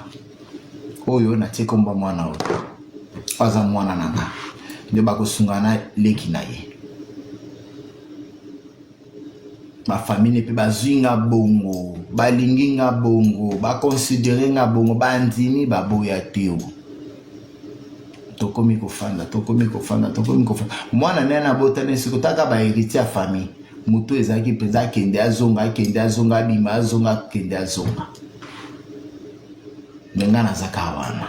oyo natie nkombo ya mwana oyo, aza mwana na nga, nde bakosunga na leki na ye. Bafamile mpe bazwi nga bongo, balingi nga bongo, bakonsidere nga bongo, bandimi baboya te. O tokomi kofanda, tokomi kofanda, tokomi kofanda. Mwana naye nabotani siko taka baheritier ya famille. Moto ezalaki mpenza akende azonga, akende azonga, abima azonga, akende azonga. Me nga naza kaka wana,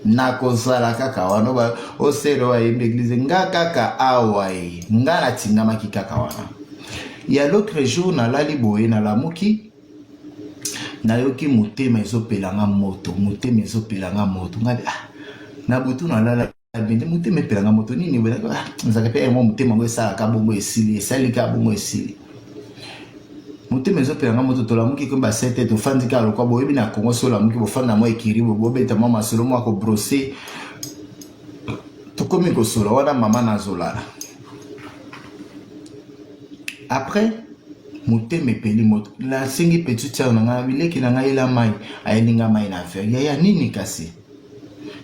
nakozala kaka wana. Osere oyo ayembi eglize nga kaka awa ye, nga natingamaki kaka wana. Ya l'autre jour nalali boye, nalamuki, nayoki motema ezopelanga moto, motema ezopelanga moto. Ngai ah, na butu nalala bende, motema epelanga moto nini? Nzaka mpe yango motema yango esalaka bongo, esili, esali kaka bongo, esili, motema ezopelanga moto. Tolamuki komi ba 7, tofandi kaka lokwa boyebi na Kongo so olamuki, bofanda mwa ekiri, bobeta mwa masolo, mwa kobrose. Tokomi kosola wana, mama nazolala. Après motema epeli moto, nasengi petite sœur na ngai, bileki na ngai, yela mai. Ayeli nga mai na verre. Yaya nini kasi?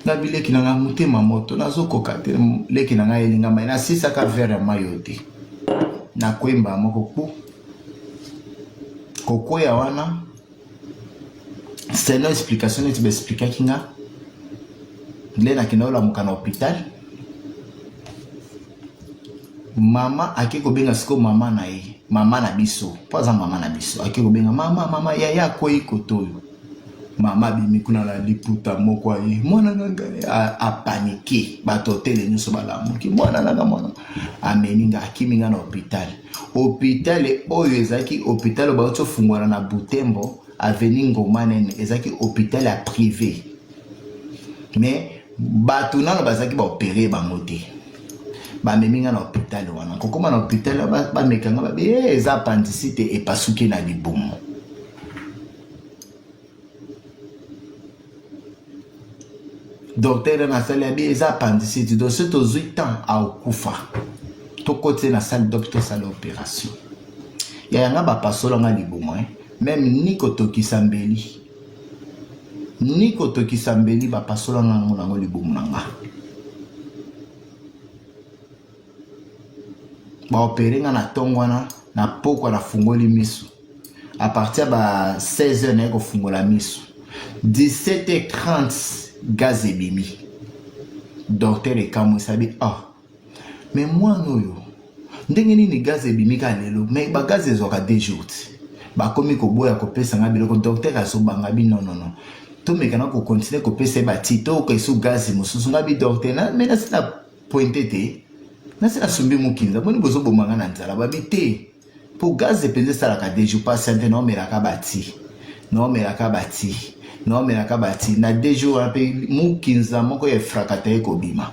Nga bi leki na nga motema moto nazokoka te leki na nga elinga mai nasisaka verre ya mai oyo te nakwemba moko kpu kokweya wana selon explication neti baexplikaki nga nde nakenda olamuka na hôpital mama ake kobenga sikoyo mama na ye mama na biso mpo aza mama na biso ake kobenga mama mama yaya akwei koto oyo mama abimi kuna na liputa moko aye mwana na ngai apanike bato hotele nyonso balamuki mwana na ngai mwana amemi ngai akimi ngai na hôpital hôpital oyo ezalaki hôpital oyo bauti ofungwana na butembo avenue ngoma nene ezalaki hôpital ya privé mais bato nano bazalaki baopere bango te bamemi nga na hôpital wana kokóma na hôpital bameka nga babi eh, eza apandisite epasuki na libumu docteur na asali abi eza appendicite donc soki tozwi temps akokufa tokoti ye na salle doc tosala opération ya yanga bapasola nga libumu eh? meme ni kotokisa mbeli ni kotokisa mbeli bapasola nga yango nango libumu na nga baopere nga na ntongo wana na pokwa nafungoli miso à partir ya ba 16 heures naye kofungola miso 17h30 gaz ebimi docteur ekamwisa bi ah mais mwana oyo ndenge nini gaz ebimi kaka lelo mais bagaz ezwaka deux jours ti bakomi koboya kopesa nga biloko docteur azobanga bi non non non tomeka na kokontinue kopesa ye bati toyoka esu gaz mosusu nga bi docteur me nasi na pointe te nasi nasumbi mokinza boni bozoboma nga na nzala babi te Po gaz penza esalaka deux jours patiente naomelaka ba ti naomelaka ba ti naomelaka ba ti na deux jours wana mpe mukinza moko ya efrakata ye kobima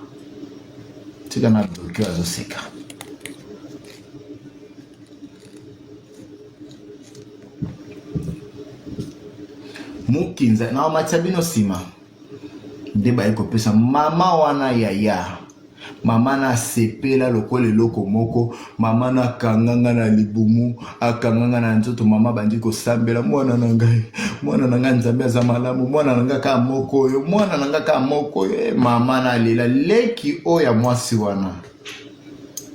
tika na bloke azoseka mukinza naomatisa bino nsima nde baye kopesa mama wana yaya mama na asepela lokola eloko moko mama na akanga nga na libumu akanga nga na nzoto mama abandi kosambela mwana na ngai mwana na ngai nzambe aza malamu mwana na ngai kaka moko oyo mwana na ngai kaka moko oyo eh, mama na alela leki oyo ya mwasi wana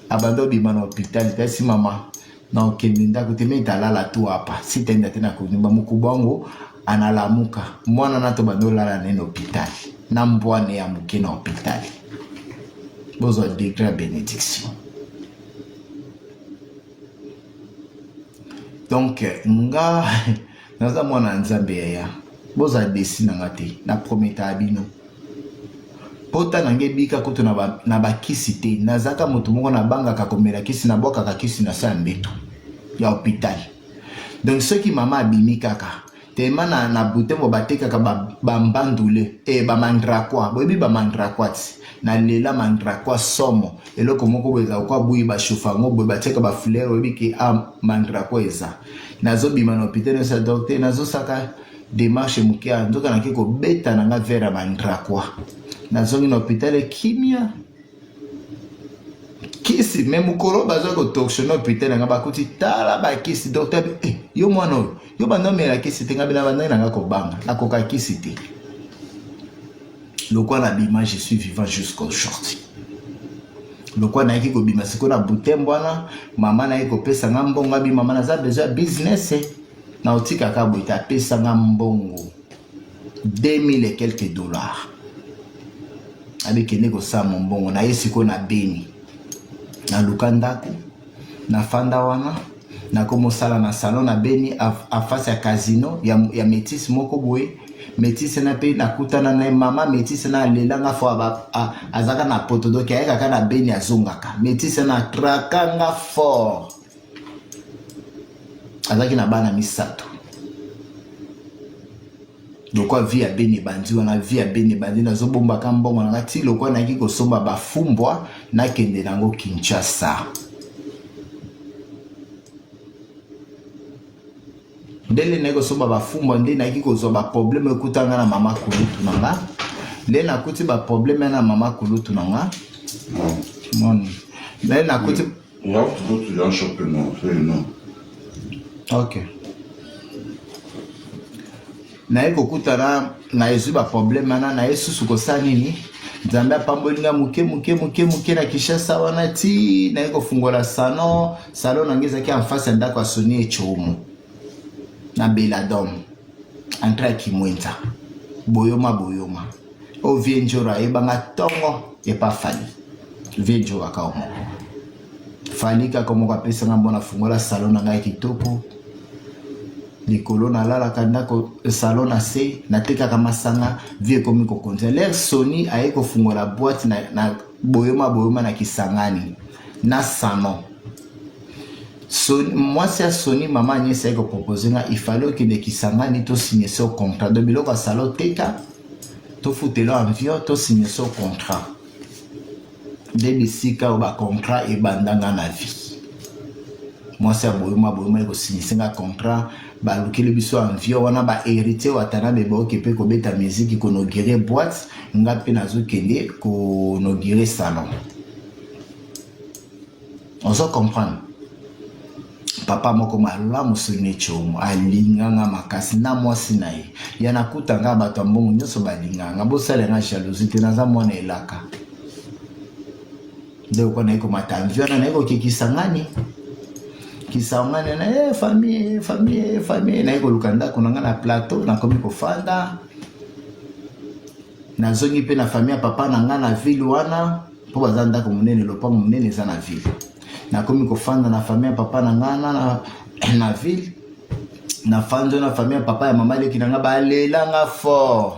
abandi obima na hôpital tasi mama na okende ndako te me italala tu hapa sitaenda tena kunyumba mokubwa wangu analamuka mwana na to bandi olala naye na hôpital na mbwane ya moke na hôpital bozwa degré ya bénédiction donc nga naza mwana ya nzambe yaya bozala desi na nga te na prometa ya bino pota na ngai ebika kutu na bakisi ba te nazalaka moto moko nabangaka komela kisi nabwakaka kisi na sa ya mbeto ya hôpital donc soki mama abimi kaka tema na, na butembo batekaka bambandule ba e eh, bamandrakwa boyebi bamandrakwa ti nalela mandrakwa somo eloko moko boye ezala kwa buyi bashofa yango boye batiaka bafleur oyebi ke a ah, mandrakwa eza nazobima na hôpital nyonso ya docteur nazosaka demarche moke ya nzoka nake kobeta na nga verre ya mandrakwa nazongi na hôpital kimia kisi me mokolo bazwa kotorsione hôpital na nga bakuti tala bakisi docteur eh, yo mwana oyo yo banda omela kisi te nga bina bandaki na nga kobanga nakoka kisi te lokwa nabima je suis vivant jusqu'aujourd'hui lokwa nayaki kobima sikoyo na butembo wana mama nayaki kopesa nga mbongo abi mama naza besoin ya business na otikaka boye te apesa nga mbongo 2000 et quelques dollars abikende kosala mombongo naye sikoyo na beni naluka ndako nafanda wana nakomosala na salon na beni afasi ya casino ya, ya metisse moko boye metisse na mpe nakutana na ye mama metisse na alela nga fo azalaka na poto donk ayekaka na beni azongaka metisse na atraka nga fort azalaki na bana misato lokwa vie ya beni ebandi wana vie ya beni ebandi nazobombaka mbongo na nga ti lokwa nayaki kosomba bafumbwa nakende nango kinshasa ndele nayaki kosomba bafumbwa nde nayaki kozwa baprobleme ekuta nga na mama kulutu na nga nde nakuti baprobleme na mama kulutu na nga moni nde nakuti You have to go to that shopping mall, so you know. Okay. Naye kokutana na ezwi ba problème wana, naye susu kosala nini? Nzambe apamboli nga moke moke moke moke na Kinshasa wana ti naye kofungola salon. Salon na ngai ezalaki en face ya ndako ya Sony Echomo na Beladome, entrée ya Kimwenza, boyoma boyoma. O vie Njoro ayebanga tongo epa Fally, vie Njoro akao moko Fally kaka moko apesanga mbona fungola salon na ngai kitoko likolo nalalaka ndako salon na se natekaka masanga vie ekomi kokonza lere Sony aye kofungola boîte na, na boyoma boyoma na Kisangani na salon. Sony, mwasi ya Sony mama Agnès aye kopropose nga il fallait okende Kisangani tosigne so contrat donc biloko ya salon teka tofutela envion tosigne so contrat nde bisika oyo bacontrat ebanda nga na vie. Mwasi ya boyoma boyoma ekosignise nga contrat, balukeli biso envion wana ba héritier Watanabe baoke mpe kobeta miziki konaugure boîte, nga mpe nazokende konaugure salon. Ozo comprendre? Papa moko malamu Sony Chomo alinga nga makasi na mwasi na ye ya nakuta nga bato ya mbongo nyonso balinga nga, bosala nga jalousie te, naza mwana elaka nde okoa naye komata mvi wana naye kokekisa ngani kisangani na eh, famille famille famille naye koluka ndako na nga na plateau, nakomi kofanda, nazongi mpe na famille ya papa na nga na ville wana mpo baza ndako monene, lopango monene eza na ville. Nakomi kofanda na famille ya papa na nga na, na, na ville. Nafandi na famille ya papa ya mama leki na nga, balela nga fort,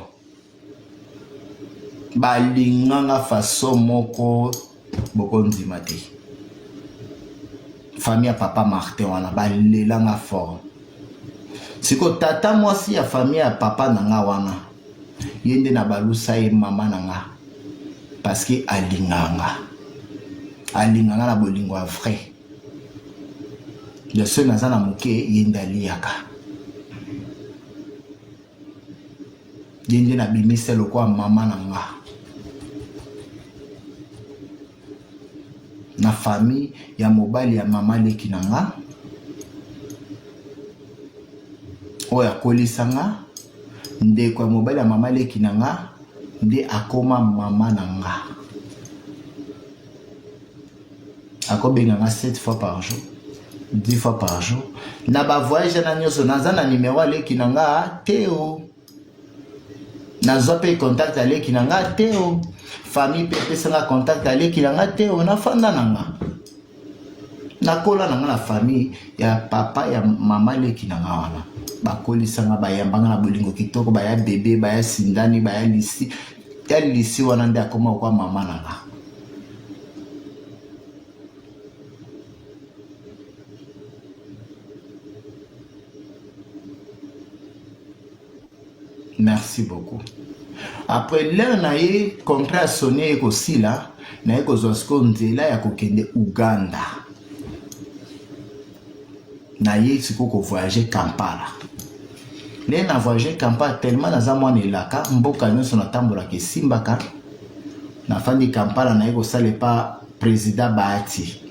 balinga nga façon moko bokondima te. Famille ya papa Martin wana balela nga fort. Siko tata mwasi ya famille ya papa na nga wana, ye nde na balusa ye mama na nga parce que alinga nga, alinga nga na bolingo ya vrai. Le seul naza na moke, ye nde aliaka, ye nde nabimisa lokola mama na nga na famille ya mobali ya mama leki na nga oyo akolisa nga. Ndeko ya mobali ya mama leki na nga nde akoma mama na nga, akobenga nga 7 fois par jour, 10 fois par jour. Na bavoyage na nyonso naza na numero aleki na nga te o nazwa mpe contact aleki na nga te o famille mpe epesanga contact aleki na nga te o nafanda na nga, nakola na nga na famille ya papa ya mama leki na nga wana, bakolisanga, bayambanga na bolingo kitoko, baya bebe, baya sindani, baya lisi ya lisi wana nde akoma kwa mama na nga. Merci beaucoup. Après l'heure na ye contrat ya Sony ekosila, na ye kozwa sikoyo nzela ya kokende Uganda. Na ye sikoyo kovoyage Kampala. Nde na voyage Kampala tellement naza mwana elaka, mboka nyonso natambolaka esimbaka. Nafandi Kampala, na ye kosala epa président Bahati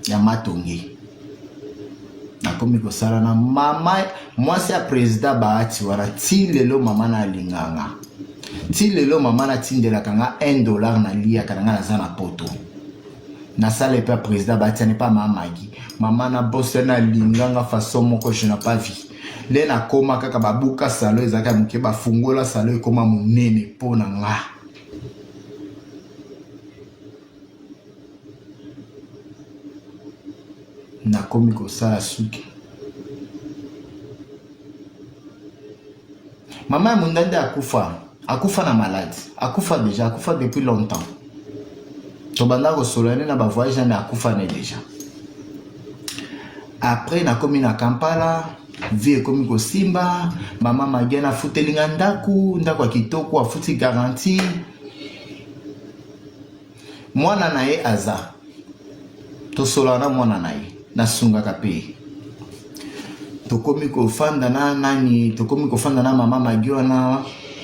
ya Matonge. Nakomi kosala na mama mwasi ya président Bahati wana ti lelo mama na alinganga, ti lelo mama natindelaka nga 1 dollar naliaka na nga, naza na poto, nasala epe ya président Bahati ane pa mama Magi. Mama na bosse na alinganga façon moko je n'ai pas vu. Nde nakoma kaka babuka salo ezalaka ya moke, bafungola salo ekoma monene mpo na nga. Nakomi kosala suki mama ya mondande akufa, akufa na maladi, akufa deja, akufa depuis longtemps. Tobanda kosolola nde na bavoyage na akufa ne deja. Après nakomi na Kampala, vie ekomi kosimba. Mama Magiana afuteli nga ndako, ndako ya kitoko, afuti garantie. Mwana na ye aza, tosolaka na mwana na ye, nasungaka mpe ye. Tokomi kofanda na nani, tokomi kofanda na mama Magi wana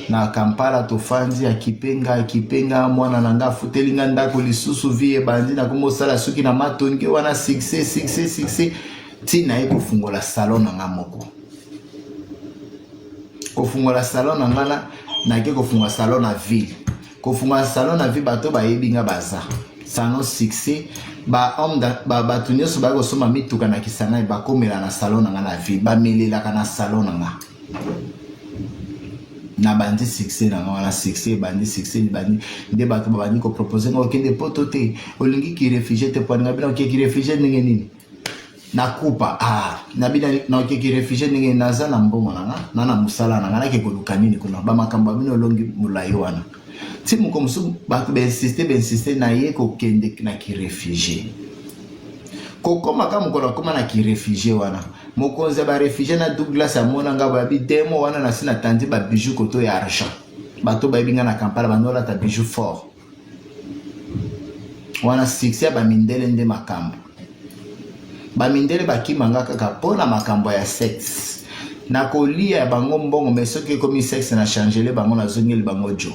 na Kampala. Tofandi, akipenga akipenga mwana na nga, afuteli nga ndako lisusu. Vie ebandi, nakomi kosala suki na Matonge wana, succès succès succès, ntina ye kofungola salon na nga moko. Kofungola salon na nga na nake kofungola salon na ville. Kofungola salon na ville bato bayebi nga baza. Salon succès ba homme ba bato nyonso baye kosomba mituka na Kisangani bakomela na salon na nga na ville, bamelelaka na salon na nga. Nabandi succès na nga wana, succès ebandi, succès ebandi nde bato babandi kopropose nga okende poto te, olingi ki réfugié te, poaninga bino oke ki réfugié ndenge nini? Nakupa ah nabi naoke ki réfugié ndenge naza na mbongo na nga na na mosala na nga nake koluka nini kuna bamakambo ya bino elongi molai wana ti moko mosusu bato bainsiste bainsiste na ye kokende na ki réfugié kokoma ka mokolo akoma na ki réfugié wana mokonzi ya baréfugié na Douglas amona nga boya bidemo wana nasi natandi babijou koto ya argent bato bayebi nga na Kampala bandolata bijou fort wana succès ya bamindele nde makambo bamindele bakima nga kaka mpo na makambo ya sexe nakolia ya bango mbongo me soki ekomi sexe na changele bango nazongeli bango jo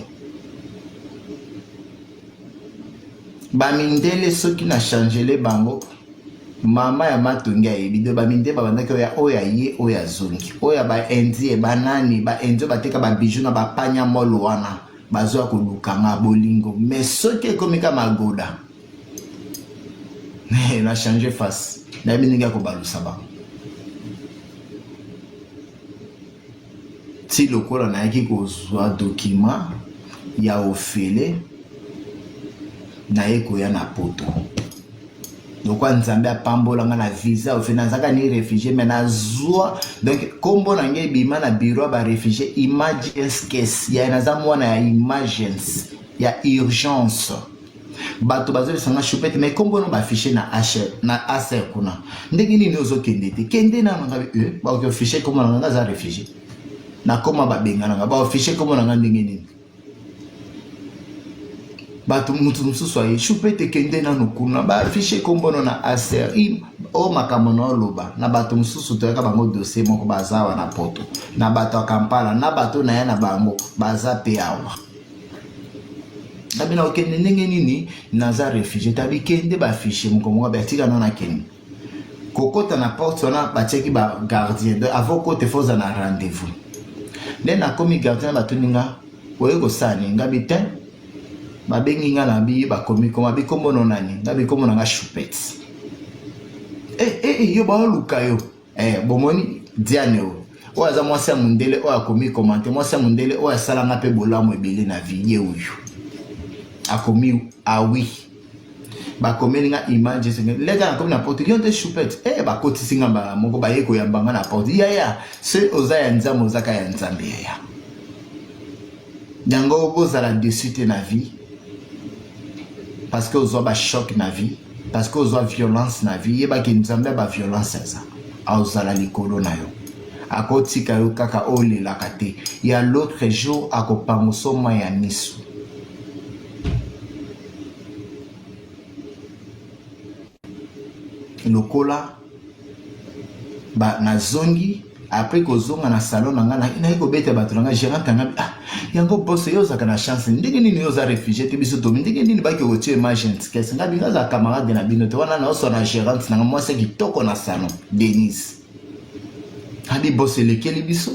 bamindele soki na changele bango mama ya matongi ayebi de bamindele babandaki oya oyo aye oyo azongi oyo ya baindie banani baindie bateka babiju na bapanya molo wana bazwa koluka nga bolingo me soki ekomi ka magoda na change face nayebi ndenge ya kobalusa bango ti lokola nayaki kozwa dokima ya ofele naye koya na poto lokola nzambe apambola nga na visa ofe nazalaka ni réfugié mais nazwa donc nkombo na ngai ebima na bureau ya baréfugié emergency case ya naza mwana ya emergency ya urgence bato bazobisa nga choupette mais nkombo no baaffiche na hr na acer kuna ndenge nini ozokende te kende nano nga e bakoki affiche nkombo na nga nga aza réfugié nakoma babengana nga baaffiche nkombo na nga ndenge nini bato moto mosusu aye choupette kende nano kuna baaffiche nkombo no na acer oyo makambo na oloba na bato mosusu toyaka bango dossier moko baza awa na poto na bato ya Kampala na bato na ye na bango baza mpe awa nabi na okende ndenge nini naza réfugié tabi kende baaffiche moko moko batika no nakende kokota na porte wana batiaki bagardien donc avant okota fo oza na rendez-vous nde nakomi gardien batuni nga oye kosala nini nga bi te babengi nga na bi bakomi koma bi kombo no nani nga bi kombo na nga choupette eh, eh, eh, yo baoluka yo eh, bomoni Diane oyo oyo aza mwasi ya mondele oyo akomi komante mwasi ya mondele oyo asalanga mpe bolamu ebele na vie ye oyo akomi awi bakomeli nga image leka nakomi na porte yo nde choupette eh, bakotisi nga mbala moko baye koyamba nga na porte yaya se oza ya nzambe ozaka ya nzambe yaya yango bozala dessus te na vie parce que ozwa bachoc na vie parce que ozwa violence na vie yebaki nzambe ya baviolence aza azala likolo na yo akotika yo kaka olelaka te ya l'autre jour akopangusa mai ya miso lokola ba nazongi après kozonga na salon na ngai naye kobeta bato na ngai gérante na ngai ah yango boss yo ozalaka na chance ndenge nini yo oza réfugié te biso tomi ndenge nini baki kotia emergency case ngai binga azala camarade na bino te wana naoswa na gérante na ngai mwasi ya kitoko na salon Denise abi boss elekeli biso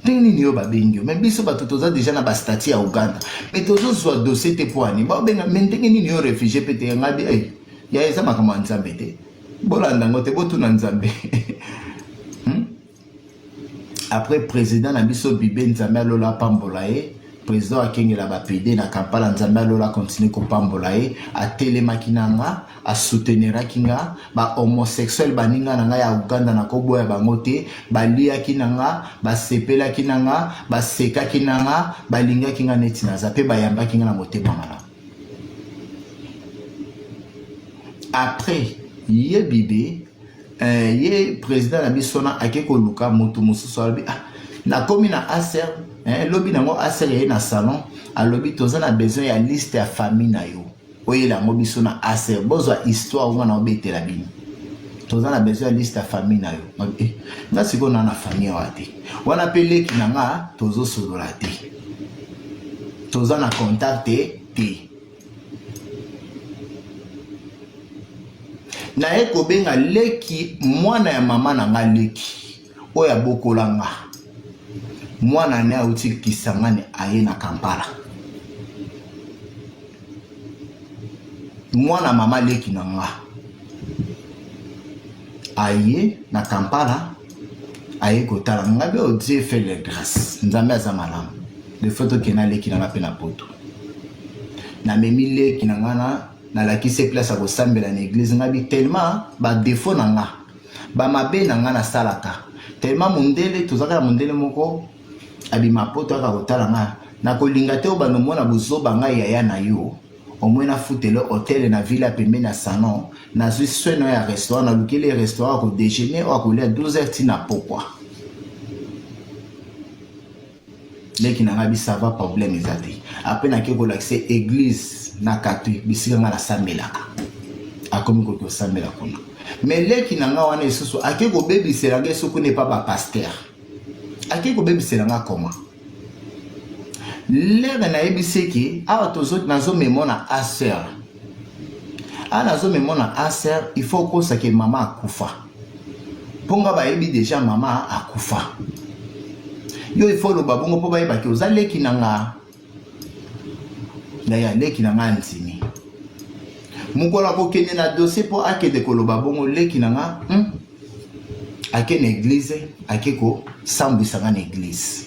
ndenge nini yo babengi yo me biso bato toza deja na bastatut ya Uganda me tozozwa dossier te mpo ani baobenga me ndenge nini yo réfugié mpe te ngai bi hey, ya eza makambo ya nzambe te bolanda yango te botuna nzambe hmm? après président na biso bibe nzambe alola apambola ye président akengela bapede na Kampala nzambe alola continue kopambola ye atelemaki na nga asouteneraki nga bahomosexuel baninga na nga ya Uganda nakoboya bango te baliaki na nga basepelaki na nga basekaki na nga balingaki nga neti naza mpe bayambaki nga na motema malamu après ye bibe eh, ye président na biso na ake koluka motu mosusu alobi ah, nakomi na aser eh, lobi nango aser ye na salon alobi toza na besoin ya liste ya famille na yo oyela yango biso na aser bozwa histoire wana obetela bino toza na besoin ya liste ya famille na yo eh, nga sikoyo na na famille awa te wana mpe leki na nga tozosolola te toza na contact te naye kobenga leki mwana ya mama na nga leki oyo abokola nga. Mwana ne auti Kisangani aye na Kampala. Mwana mama leki na nga aye na Kampala aye kotala nga be oh, Dieu fait les grâces, Nzambe aza malamu. De fois tokende na leki na nga mpe na poto, namemi leki na nga na nalakisi ye place ya kosambela na eglise. Nga bi tellement ba défaut na nga, bamabe na nga nasalaka tellement mondele, tozalaka na mondele moko abima poto aka kotala nga, nakolinga te obanda omona bozoba ngai yaya na yo. Omoi nafutele hotel na ville ya pembeni ya salon, nazwi soin na yo ya restaurant, nalukeli restaurant ya kodéjeuner oyo akolia 12 heures ntina pokwa. Leki na ngai bisava, problème eza te. Apres nake kolakisa église na Katwe bisika ngai nasambelaka, akomi koki kosambela kuna. Mais leki na ngai wana lisusu ake kobebisela ngai soki kuna epa bapasteur, ake kobebisela ngai koma lere nayebisi eke awa nazomema na aser, awa nazomema na aser, il faut okosake mama akufa mpo nga bayebi deja mama akufa. Yo il faut oloba bongo mpo bayebaki oza leki na nga. Yaya leki na nga andimi mokolo akokende na dossier mpo akende koloba bongo. Leki na nga Ake na église, ake kosambwisa nga na église.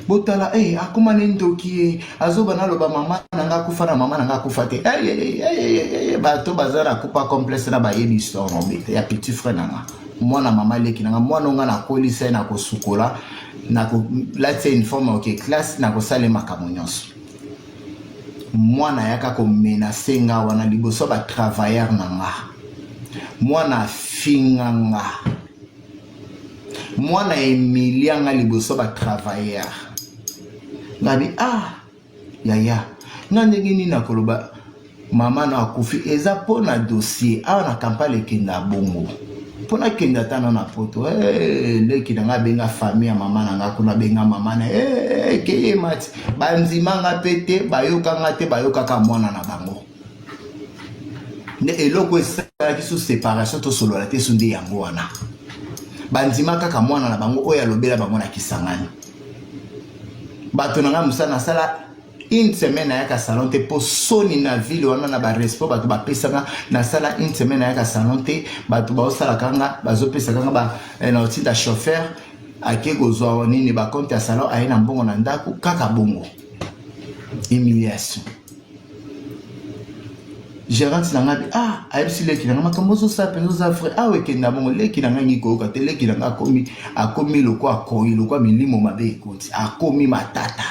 Botala hey, akóma ne ndoki ye azoba naloba mama na nga akufa na mama na nga akufa te. Hey, hey, hey, hey, hey, bato baza na kupa complexe na bayebi histoire na ya petit frère na nga, mwana mama leki na nga, mwana nga nakolisa ye, nakosukola, nakolatisa uniforme, oke classe, nakosala makambo nyonso. Mwana ayaka komenacer nga wana liboso ya batravailleur na nga. Mwana afinga nga, mwana emilia nga liboso ya batravailleur. Ngabi ah yaya nga ndenge nini nakoloba mama na akufi? Eza mpo na dossier awa na Kampala ekenda bongo mpo nakende ata na poto. Hey, leki na nga abenga famille ya mama na nga kuna, abenga mama na hey, keye mati bandima nga mpe te, bayoka nga te, bayokaka mwana na bango. Nde eloko esalaki so séparation, tosolola te so nde yango wana. Bandima kaka mwana na bango oyo alobela bango na Kisangani. Bato na ngai mosala, nasala une semaine nayaka salon te mpo soni na ville wana na barespect bato bapesanga. Nasala une semaine nayaka salon te. Bato baosalaka nga, bazopesaka nga na otinda chauffeur ake kozwa nini, bacompte ya salon, aye na mbongo na ndako kaka bongo. Humiliation. Gérante na ngai ah ayebisi leki na ngai makambo ozosala mpenza oza vrai awa ekenda bongo. Leki na ngai ngi koyoka te. Leki na ngai akomi, akomi lokwa akoyi, lokwa milimo mabe ekoti, akomi matata.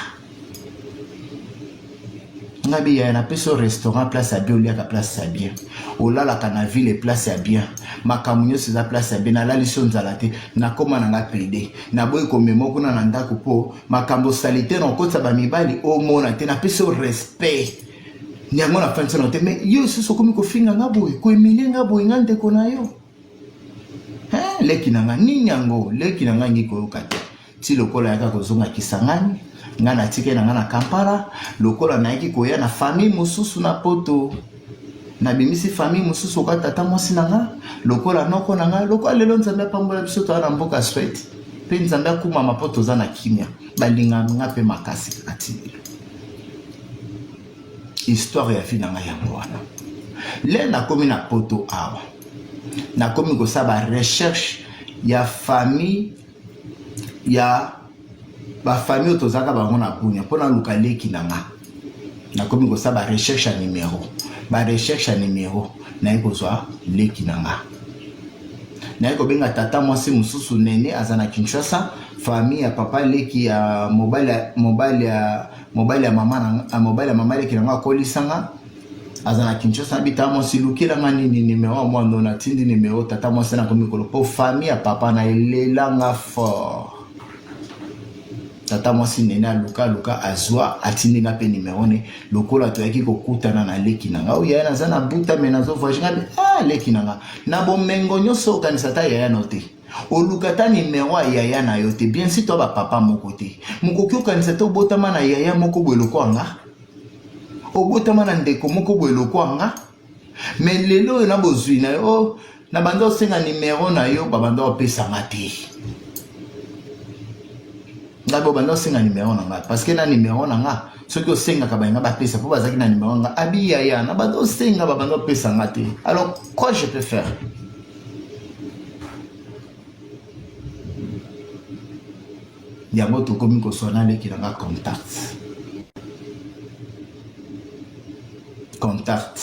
Nga bi yaya, napesi yo restaurant place ya bien, oliaka place ya bien, olalaka na ville place ya bien, makambo nyonso eza place ya bien. Nalalisi yo nzala te. Nakóma na nga pede, naboyi komema kuna na ndako mpo makambo osali te na okotisa bamibali omona te. Napesi yo respect yango nafandisa na te. Mais yo lisusu okomi kofinga nga boye, kohumilie nga boye, nga ndeko na yo, leki na nga nini yango? Leki na nga ngi koyoka te ti lokola yaka kozonga Kisangani. Nga natikali na nga na Kampala. Lokola nayaki koya na famille mosusu na poto, nabimisi famille mosusu oka tata mwasi na nga lokola noko na nga. Lokola lelo Nzambe apambola biso, toza na mboka Swede mpe Nzambe akumama mpo toza na kimia. Balingaka nga mpe makasi kaka ti lelo. Histoire ya vie na ngai yango wana. Le nakomi na poto awa, nakomi kosala barecherche ya famille, ya bafamille oyo tozalaka bango na Bunia mpo naluka leki na nga. Nakomi kosala barecherche ya numero, barecherche ya numero, naye kozwa leki na nga. Naye kobenga tata mwasi mosusu nene aza na Kinshasa, famille ya papa leki ya mobali, mobali ya mobali ya mama na mobali ya mama leki na nga akolisanga, aza na Kinshasa. Nabi tata mwasi, lukelanga nini, numero ya mwana oyo. Natindi numero tata mwasi nakomi kolo mpo famille ya papa na elelanga fort. Tata mwasi nene aluka aluka, azwa, atindi nga mpe numero ne. Lokola toyaki kokutana na leki na nga oyo yaya naza na buta me nazovoyage nga, ah leki na nga, na bomengo nyonso okanisa ata yaya no te, oluka ata nimero ya yaya na yo te. Bien si to bapapa moko te, mokoki okanisa te obotama na yaya moko boye lokwa nga, obotama na ndeko moko boye lokwa nga. Mais lelo oyo na bozwi na yo, oh, na banda osenga nimero na yo, babanda opesanga te. Nga bo banda osenga numero na nga parce que na numero na nga soki osengaka balinga bapesa mpo bazalaki na numero nga abi yaya na banda osenga babanda opesa nga te alors quoi je peux faire yango tokomi koswana leki na nga contact contact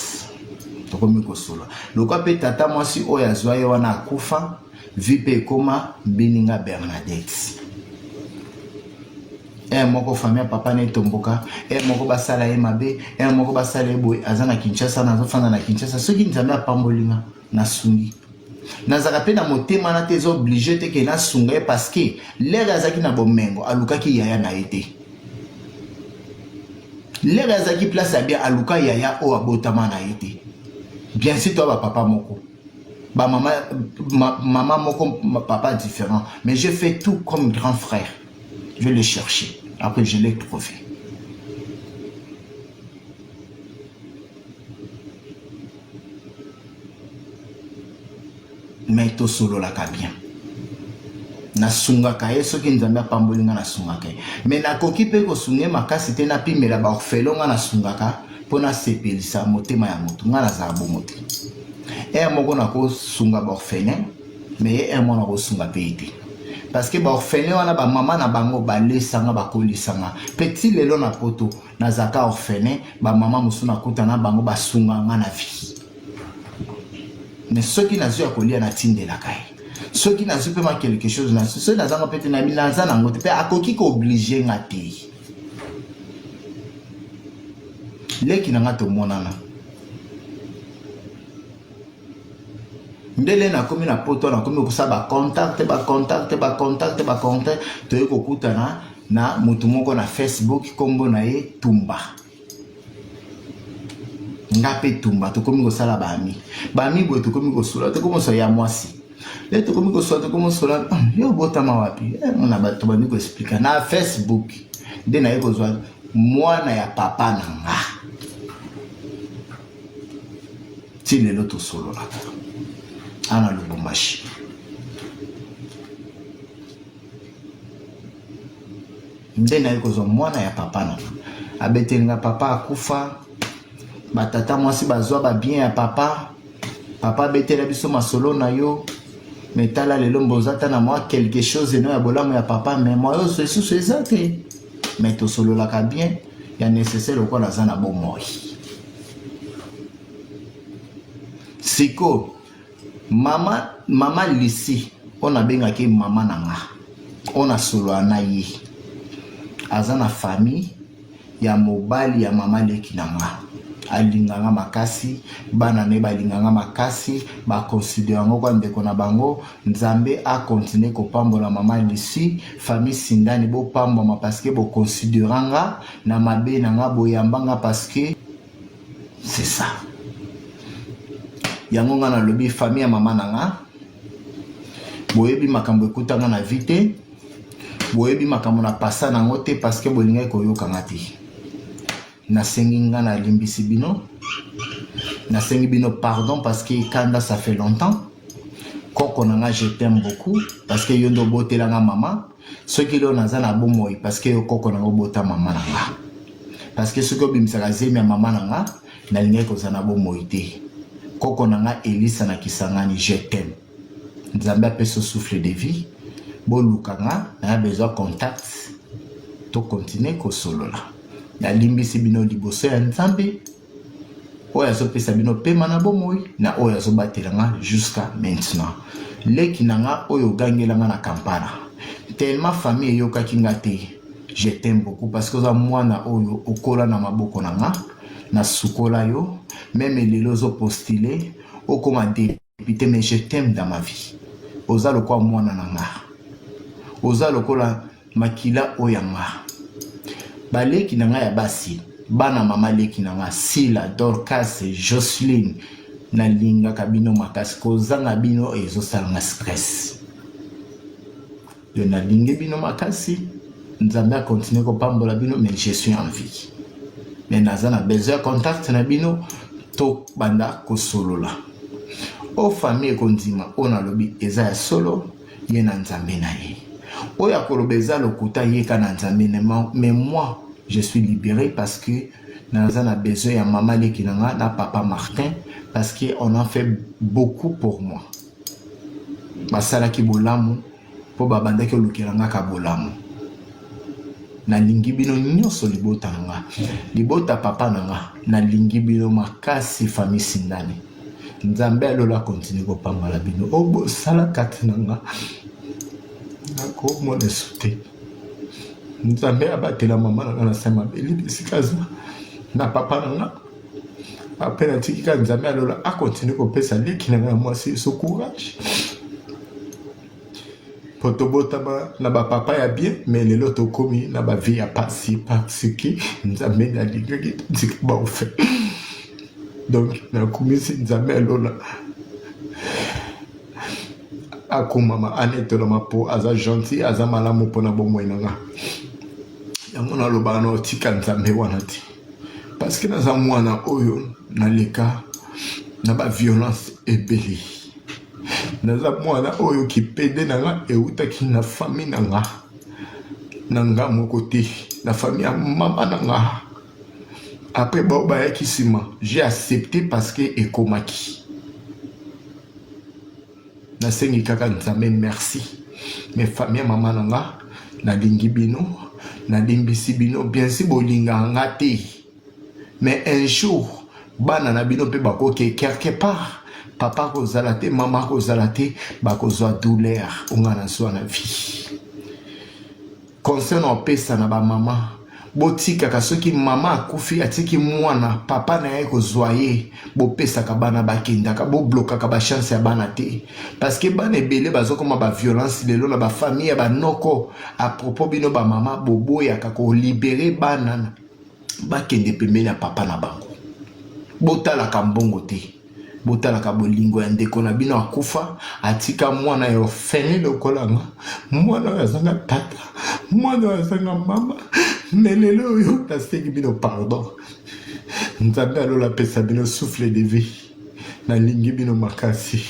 tokomi kosolola lokwa mpe tata mwasi oyo azwa ye wana akufa vie mpe ekoma mbininga bernadette ere moko famille ya papa na etomboka ere moko basala ye mabe ere moko basala ye boye aza na kinshasa nazofanda na kinshasa soki nzambe apamboli nga nasungi nazalaka mpe na motema na te eza oblige te ke nasunga ye parce que lere azalaki na bomengo alukaki yaya na ye te lere azalaki place ya bien aluka yaya oyo abotama na ye te bien sûr toya bapapa moko ba mama, ma, mama moko papa différent mais je fais tout comme grand frère je l'ai cherché après je l'ai trouvé mais tosololaka bien nasungaka ye soki nzambe apamboli nga nasungaka ye mais nakoki mpe kosunga ye makasi te napimela baorfelo nga nasungaka mpo nasepelisa motema ya motu nga nazala bongo te heure moko nakosunga baorphelin mais ye heure moko nakosunga mpe ye te parce que baorphelin wana bamama na bango balesanga bakolisanga mpe ti lelo na poto nazalaka orphelin bamama mosusu nakuta na bango basunga nga na vie mais soki nazwi ya kolia natindelaka ye soki nazwi mpe ma quelque chose na soki nazanga mpe te naza nango te mpe akoki kooblige nga te leki na nga tomonana ndele nakomi na poto nakomi kosala bacontact bacontact bacontact bacontact toye kokutana na motu moko na facebook nkombo na ye tumba nga mpe tumba tokomi kosala baami baami boye tokomi kosola tokomi kosola ya mwasi nde tokomi kosola tokomi kosola ah, yo obotama wapi eh, na bato bandi koexplika na facebook nde naye kozwa mwana ya papa na nga ti lelo tosololaka ana lubumbashi nde naye kozwa mwana ya papa na abeteli nga papa akufa batata mwasi bazwa babien ya papa papa abetela biso masolo na yo me tala lelo mboza ata na mwa quelque chose eno ya bolamu ya papa me mwa yo lisusu eza te me tosololaka bien ya nécessaire lokola aza na bomoi siko mama mama lisi oyo nabengaki mama na nga oyo nasolola na ye aza na famille ya mobali ya mama leki na nga alinga nga makasi bana na ye balinga nga makasi bakonsidere yango kwa ndeko na bango nzambe akontinue kopambola mama lisi famille sindani bopambwama parceke bokonsidera nga na mabe na nga boyamba nga parceke c'est ça yango nga nalobi famille ya mama na nga boyebi makambo ekutanga na vie te boyebi makambo na pasa na yango te parce que bolingaki koyoka nga te nasengi nga nalimbisi bino nasengi bino pardon parce que kanda ça fait longtemps koko na nga je t'aime beaucoup parce que yo nde obotela nga mama soki leo naza na bomoi parce que yo koko na nga obota mama na nga parce que soki obimisaka zemi ya mama na nga nalingaki kozala na bomoi te koko na nga elisa na kisangani je t'aime nzambe apesa souffle de vie boluka nga naya besoin contact tokontinue kosolola nalimbisi bino liboso ya nzambe oyo azopesa bino pema na bomoi na oyo azobatela nga jusqu'à maintenant leki na nga oyo ogangela nga na kampala tellement famille eyokaki nga te je t'aime beaucoup parce que oza mwana oyo okola na maboko na nga nasukola yo meme lelo ozopostile okoma député mais je t'aime dans ma vie oza lokola mwana na nga oza lokola makila oyo ya nga baleki na nga ya basi bana mama leki na nga sila dorcas joseline nalingaka bino makasi kozanga bino ezosala nga stress yo nalingi bino makasi nzambe akontinue kopambola bino mais je suis en vie mais naza na besoin ya contact na bino tobanda kosolola o famille ekondima oyo nalobi eza ya solo ye na nzambe na ye. Oyo akoloba eza lokuta yeka na Nzambe mais moi je suis libéré parce que naza na besoin ya mama leki na nga na papa Martin parce que on a fait beaucoup pour moi. Basalaki bolamu mpo babandaki kolukela nga ka bolamu. Nalingi bino nyonso libota na nga, libota papa na nga, nalingi bino makasi famille Sindani. Nzambe ya lola continue kopambola bino. O bosala kati na nga nakomona esu te. Nzambe abatela mama na nga na se mabele bisika aza na papa na nga. Apres natiki kaka Nzambe ya lola akontinue kopesa leki na nga ya mwasi eso courage. Po tobotama na ba papa ya bien mais lelo tokomi na ba vie ya pasi parce que Nzambe nde alingaki totika ba orphelin. Donc nakumisi Nzambe ya lola akumama anetolama po aza gentil aza malamu pona bomoi na nga. Yango nalobaka na otika Nzambe wana te parce que naza mwana oyo naleka na ba violence ebele. Naza mwana oyo kipede na nga eutaki na famille na nga na nga moko te na famille ya mama na nga après bao bayaki nsima j'ai accepté parce que ekomaki nasengi kaka nzambe merci mais famille ya mama na nga nalingi bino nalimbisi bino bien si bolingaka nga te Mais un jour bana na bino pe bakoke quelque part papa akozala te mama akozala te bakozwa douleur onga nazwa na vie conseil na opesa na bamama botikaka soki mama akufi atiki mwana papa na ye kozwa ye bopesaka bana bakendaka boblokaka bachance ya bana te parceke bana ebele bazokoma baviolence lelo na bafamille ya banoko apropos bino bamama boboyaka kolibere bana bakende pembeni ya papa na bango. Botalaka mbongo te, botalaka bolingo ya ndeko na bino akufa atika mwana ya orphelin lokola nga, mwana oyo azanga tata, mwana oyo azanga mama. Me lelo oyo nasengi bino pardon, Nzambe ya lola apesa bino souffle de vie. Nalingi bino makasi.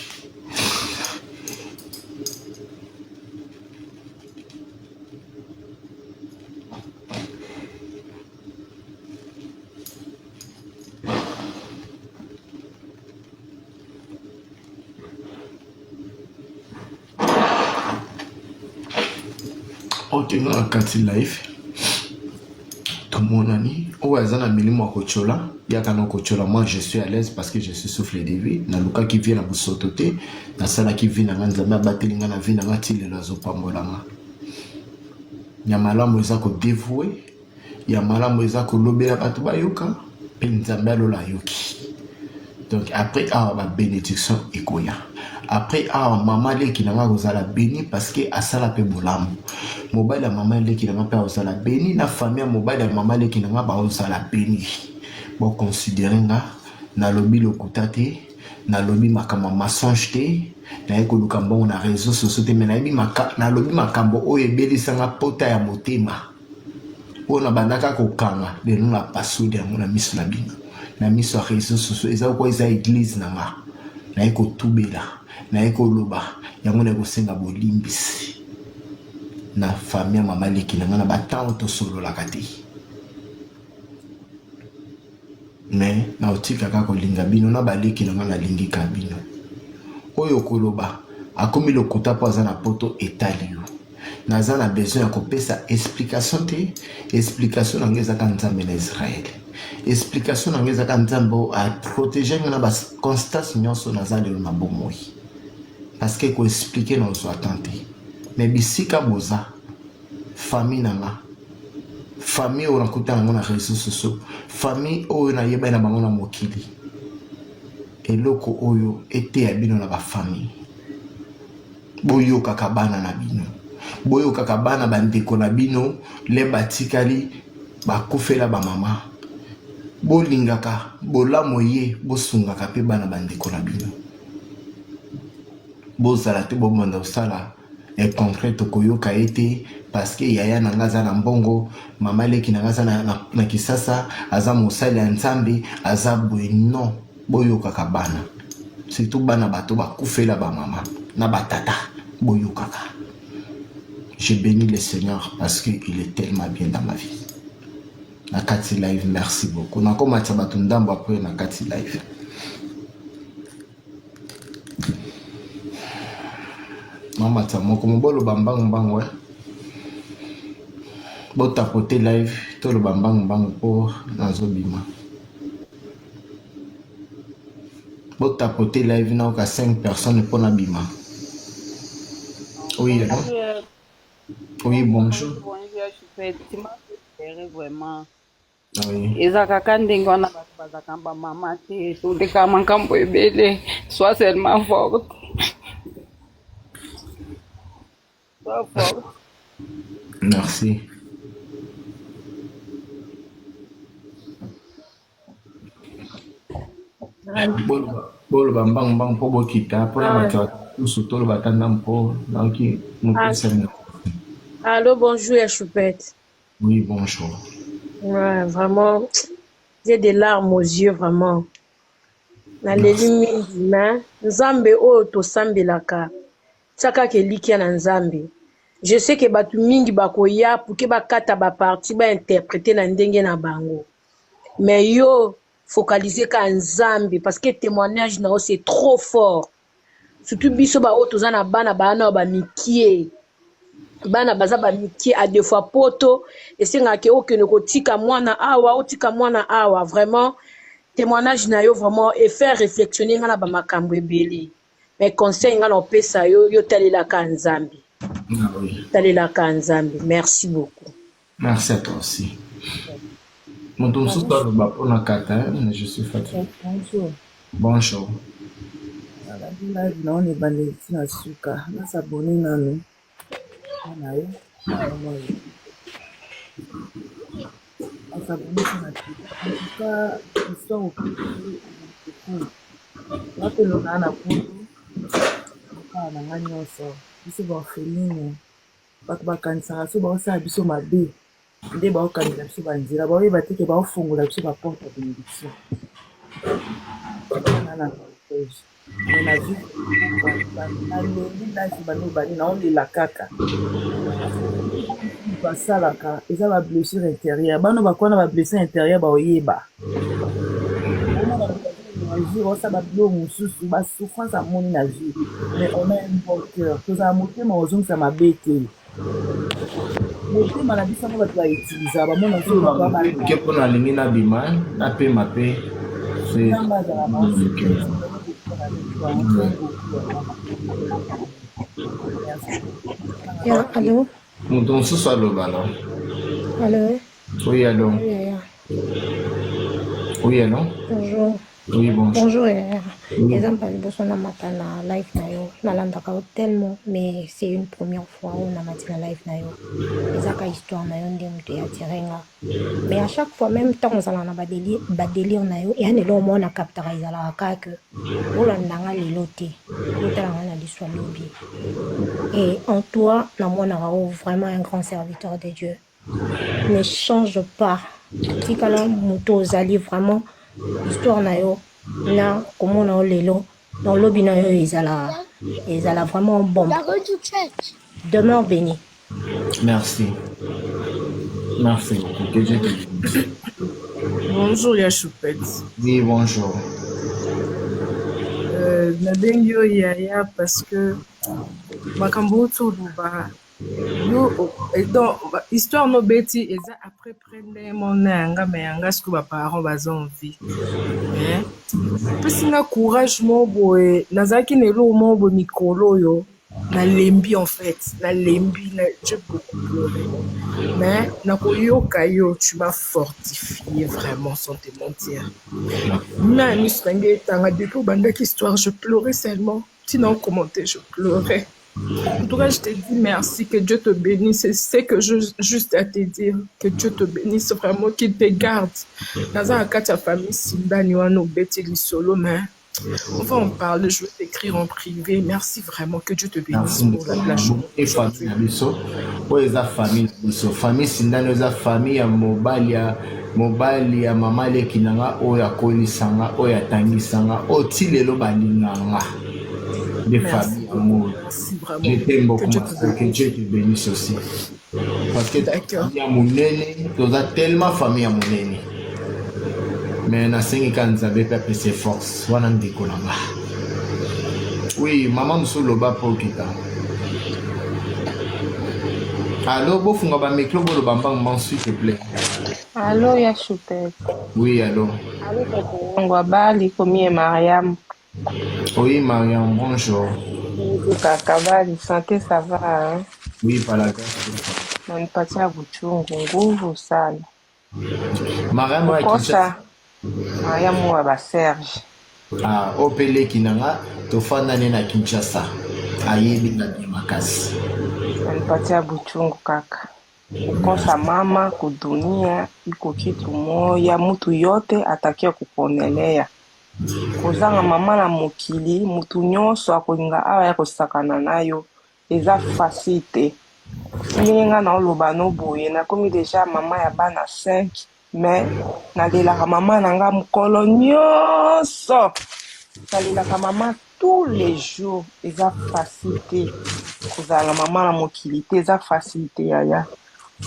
Ok, nga na kati live tomonani oyo aza na milimo ya kotyola yaka na kotyola moi je suis à l'aise parce que je suis souffle de vie nalukaki vie na bosoto te nasalaki vie na nga nzambe abateli nga na vie na nga ti lelo azopambola nga Ya malamu eza ko devouer, ya malamu eza kolobela bato bayoka mpe Nzambe ya lola ayoki. Donc après awa ba benediction ekoya. Après awa mama leki na nga akozala beni parce que asala mpe bolamu. Mobali ya mama leki na nga mpe akozala beni na famille ya mobali ya mama leki na nga bakozala beni. Bo considérer nga nalobi lokuta te. Nalobi makambo ya mensonge te, naye koluka mbongo na réseaux sociaux te, mais nayebi maka, nalobi makambo oyo ebelisa nga pota ya motema oyo nabandaka kokanga lelo na pasoli yango na miso na bino na miso ya réseaux sociaux. Eza lokola eza eglise na nga, naye kotubela, naye koloba yango, naye kosenga bolimbisi na famille ya mama leki na nga na ba temps tosololaka te. Mais nakotika kaka kolinga bino na baleki na nga nalingi kaka bino. Oyo okoloba akomi lokuta po aza na poto etali yo. Naza na besoin ya kopesa explication te, explication na nga eza kaka Nzambe na Israël. Explication na nga eza kaka Nzambe oyo a proteger nga na ba constance nyonso naza lelo na bomoi. Parce que ko expliquer na ozwa temps te. Mais bisika boza famille na nga famille oyo nakuta yango na réseaux sociaux famille oyo nayebani na bango na mokili eloko oyo eteya bino na bafamille boyokaka bana na bino boyokaka bana bandeko na bino le batikali bakufela bamama bolingaka bolamu ye bosungaka mpe bana bandeko na bino bozala te bobanda kosala Et concret tokoyoka ye te parce que yaya na nga aza na mbongo, mama leki na nga aza na, na, na kisasa, aza mosali ya Nzambe, aza boye. Non, boyokaka bana, surtout bana bato bakufela ba mama na ba tata, boyokaka. Je bénis le Seigneur parce que il est tellement bien dans ma vie. Na kati live, merci beaucoup. Nakomatisa bato ndambo après na kati live. Nakomatisa moko moboloba mbangu mbangu eh. Botapote live toloba mbangu mbangu mpo nazobima. Bo tapoter live nayoka 5 personnes mpo nabima. Oui, allô? Oui, bonjour. Bonjour, Choupette. Tu m'as fait pleurer vraiment. Oui. Eza kaka ndenge wana bato bazalaka bamama te toleka makambo ebele sois seulement forte sois forte Merci. Boloba mbangu mbangu mpo bokita mpo na bato mosusu toloba ata ndambo mpo nayoki mopesa Allô, bonjour ya Choupette. Oui, bonjour. Ouais, vraiment, j'ai des larmes aux yeux, vraiment. Naleli mingi, mais Nzambe oyo tosambelaka, tia kaka elikya na Nzambe. Je sais que bato mingi bakoya pour que bakata ba partie ba interpreter na ndenge na bango. Mais yo focaliser ka Nzambe parce que témoignage na yo c'est trop fort. Surtout biso ba oyo toza na bana baa na ba mikie. Bana baza ba mikie à deux fois poto esengaka ke okende kotika mwana awa otika mwana awa vraiment témoignage na yo vraiment et faire réflexionner nga na ba makambo ebele. Mais conseil nga na opesa yo yo talelaka Nzambe. Ah oui. Talelaka Nzambe. Merci beaucoup. Merci à toi aussi. Moto mosusu aloba mpo na kata, mais je suis fatigué. Bonjour. Bonjour. Nalandi live na wana ebandeli ti na suka. Na s'abonner nanu na yo. Na s'abonner ti na suka. En tout cas, histoire okoti beaucoup. Nga pe lona na poto. Kaka na nga nyonso. Biso ba orpheline. Bato bakanisaka soki baosala biso mabe nde baokangela biso banzela, baoyeba te ke baofongola biso ba porte ya benediction. Nga na Norvège mais na vie nalembi life banda obandi naolela kaka basalaka eza ba blessure intérieure bana bakwana ba blessure intérieure baoyeba jour osala babiloko mosusu ba souffrance amoni na vie mais on a un bon cœur tozala motema ozongisa mabe te motema na biso yango bato bautiliza bamona ke mpo nalingi nabima napema mpe nzambe azala Ya, allô? Moto mosusu aloba lo. Allô? Oui, allô. Oui, yaya. Oui, allô. Bonjour. Oui, bonjour. Bonjour, yaya. Oui. Eza mbala liboso namata na live na yo. Nalandaka yo tellement, mais c'est une première fois oyo namati na live na yo. Eza ka histoire na yo nde moto eatire nga. Mais à chaque fois, même ntango ozalaka na badélire badélire na yo, eya na eloko moko na captaka ezalaka kaka que olanda nga lelo te, otala nga na liso ya lobi. Et en toi, namonaka yo vraiment un grand serviteur de Dieu. Ne change pas. Tikala moto ozali vraiment histoire na yo na komona yo lelo donc lobi na yo ezala ezala vraiment bon. Demeure béni. Merci. Merci beaucoup. Que Dieu te bénisse. Bonjour ya Choupette. Oui, bonjour. Nabengi yo yaya parce que makambo outi oloba yo donc histoire no beti eza après près ndenge mona yanga me yanga sikoyo baparent baza en vie epesi nga courage moko boye nazalaki na eloko moko boye mikolo oyo nalembi en fait nalembi na, j'ai beaucoup pleuré mais nakoyoka yo tu m'as fortifié vraiment sans te mentir na miso na ngai etanga depuis obandaki histoire je pleurais seulement ntina okommente je pleurais. En tout cas, je te dis merci, que Dieu te bénisse. C'est ce que je juste à te dire. Que Dieu te bénisse vraiment, qu'il te garde. Dans un cas, ta famille, Sindani, wana obeti lisolo, mais on va en parler. Je vais t'écrire en privé. Merci vraiment. Que Dieu te bénisse Merci. pour la journée E famille d'aujourd'hui. na biso oyo eza famille na biso famille Sindani oyo eza famille ya mobali ya mobali ya mama leki na nga oyo akolisa nga oyo atangisa nga oyo ti lelo balinga nga nde Merci famille beaucoup. yango. Merci. vraiment. Je t'aime Que beaucoup, Dieu ma te sœur. Que bénisse. Dieu te bénisse aussi. Parce que D'accord. famille ya monene, toza tellement famille ya monene. Mais nasengi kaka Nzambe mpe apesa ye force. Wana ndeko na nga. Oui, mama mosusu loba mpo okita. Allo, bofunga ba micro boloba mbangu mbangu s'il te plaît. Allô, ya Choupette. Oui, allo. Allô, Tata Habari komie Mariam. Oui, Mariam, bonjour. Kaka habari, santé ça va hein? Oui, par la grâce de Dieu. Nanipatia buchungu nguvu sana. Mariam oyo ya Kinshasa. Kukosa Mariam wa ba Serge. Ah, oyo mpe leki na nga tofanda ne na Kinshasa. Ayebi nga bien makasi. Nanipatia buchungu kaka. Kukosa mama kudunia iko kitu moya, mutu yote atakia kukuonelea. Kozanga mama na mokili, mutu nyonso akolinga awa ya kosakana na yo eza facile te. Ndenge nga naoloba no boye, nakomi deja mama ya bana 5 mais nalelaka mama na nga mokolo nyonso. Nalelaka mama tous les jours, eza facile te. Kozala na mama na mokili te eza facile te yaya.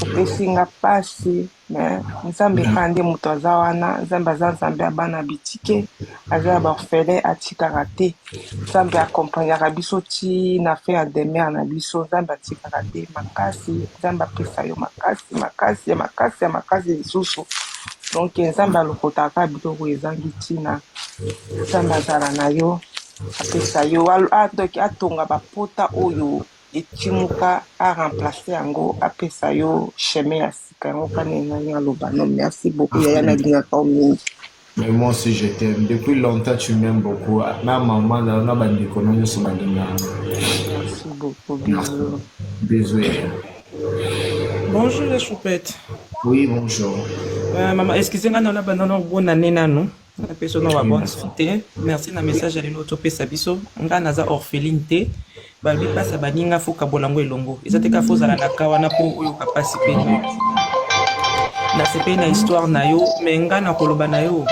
Opesi nga pasi mais Nzambe kaka nde moto aza wana. Nzambe aza Nzambe ya bana bitike, aza ya ba orphelin, atikaka te. Nzambe accompagnaka biso ti na fin ya demeure na biso. Nzambe atikaka te makasi. Nzambe apesa yo makasi, makasi ya makasi ya makasi lisusu. Donc Nzambe alokotaka biloko ezangi ntina. Nzambe azala na yo, apesa yo donc atonga bapota oyo etimuka, a remplacer yango, apesa yo chemin ya sika. Yango kani nani aloba no. Merci beaucoup yaya, nalingaka yo mingi. Mais moi aussi je t'aime. Depuis longtemps tu m'aimes beaucoup. Na maman na na bandeko na nyonso balingaka. Merci beaucoup, bisous. Bisous yaya. Bonjour les choupettes. Oui, bonjour. Maman, excusez nga na banda na bonne année nanu. Napesa na ba Oui, bonne merci. santé. Merci na message ya lelo topesa biso. Nga naza orpheline te. Balobi pasi baninga fo kabola yango elongo. Eza te ka fo ozala na ka wana mpo oyoka pasi mpe no. Nasepeli na histoire na yo, mais nga na koloba na yo,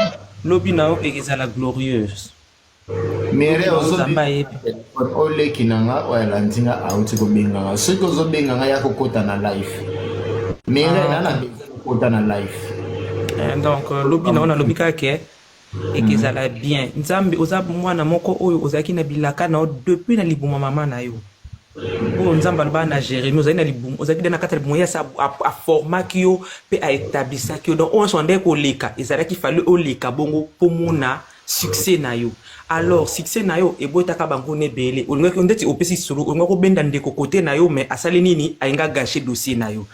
lobi na yo ekozala glorieuse. Mere Lobi na yo Nzambe ozobenga ayebi. telefone oleki na nga oyo alandi nga auti kobenga nga soki ozobenga nga ya kokota na live Mere Ah, na na ok. besoin kokota na live. Donc lobi na yo nalobi kaka ke ekezala bien. Nzambe oza mwana moko oyo ozalaki na bilaka na yo depuis na libuma mama na yo. Oyo Nzambe alobaka na Jérémie, ozali na libumu, ozalaki nde na kati ya libumu, ye asi aformaki yo mpe aétablissaki yo. Donc oyo nyonso andeki koleka ezalaki fali oleka bongo mpo mona succès na yo. Alors succès na yo ebotaka banguna ebele. Olingaki ndeti opesi solo, olingaki kobenda ndeko kote na yo, mais asali nini? Alinga gâcher dossier na yo.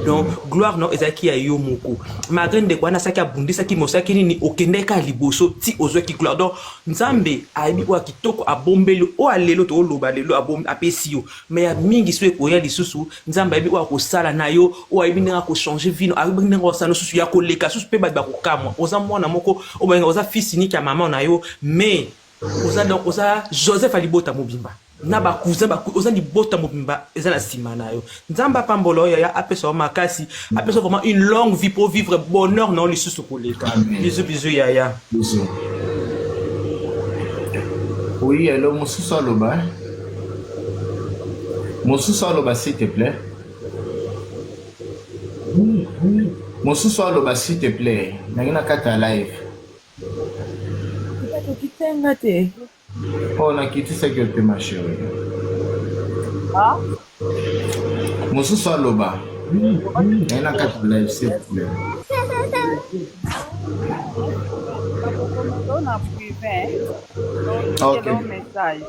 Donc gloire na yo ezalaki ya yo moko. Malgré ndeko wana asalaki, abundisaki, mais osalaki nini? Okendaki kaka liboso ti ozwaki gloire. Donc Nzambe ayebi oyo ya kitoko abombeli oyo lelo tooloba lelo apesi yo, mais ya mingi so ekoya lisusu. Nzambe ayebi oyo akosala na yo, oyo ayebi ndenge akochange vino, ayebi ndenge akosala lisusu ya koleka susu mpe bato bakokamwa. Oza mwana moko oyo babenga oza fils unique ya mama na yo, mais oza donc oza Joseph alibota mobimba na bacousin, oza libota mobimba eza na nsima na yo. Nzambe apambola oyo yaya, apesa yo makasi, apesa yo vraiment une longue vie pour vivre bonheur na yo lisusu koleka. Amen. Bisous, bisous yaya. Bisous. Oui, allo mosusu aloba. Mosusu aloba s'il te plaît. Mosusu aloba s'il te plaît. Nangi na kati ya live. Okitenga te. Oh, nakitisaki yo te ma chérie. Ah? Mosusu aloba. Nangi na kati ya live s'il te plaît. Bakokomela na privé. Donc, Ok. un message.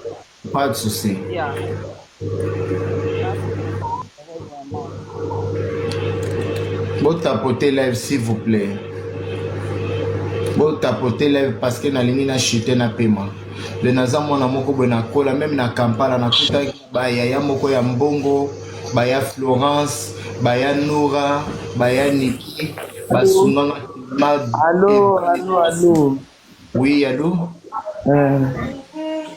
Pas de souci. Yeah. Vraiment. Botapoter live s'il vous plaît. Botapoter live parce que nalingi na chute na pema. Le naza mwana moko boye nakola même na Kampala nakutaki bayaya moko ya mbongo, baya Florence, baya Nora, baya Niki, basunganga ma. Allô, allô, allô. Oui, allô.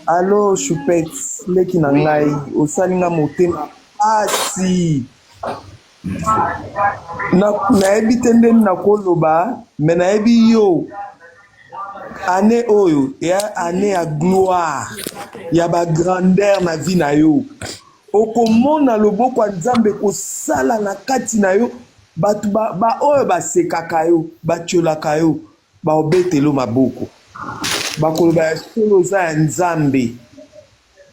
Allô, Choupette, leki na Oui. ngai, osali nga motema pasi. Nayebi te ndeni nakoloba, me nayebi yo année oyo eya année ya gloire, ya bagrandeur na vie na yo. Okomona loboko ya Nzambe kosala na kati na yo. Bato ba, ba oyo basekaka yo, batiolaka yo, baobetelo maboko. Bakoloba ya solo oza ya Nzambe.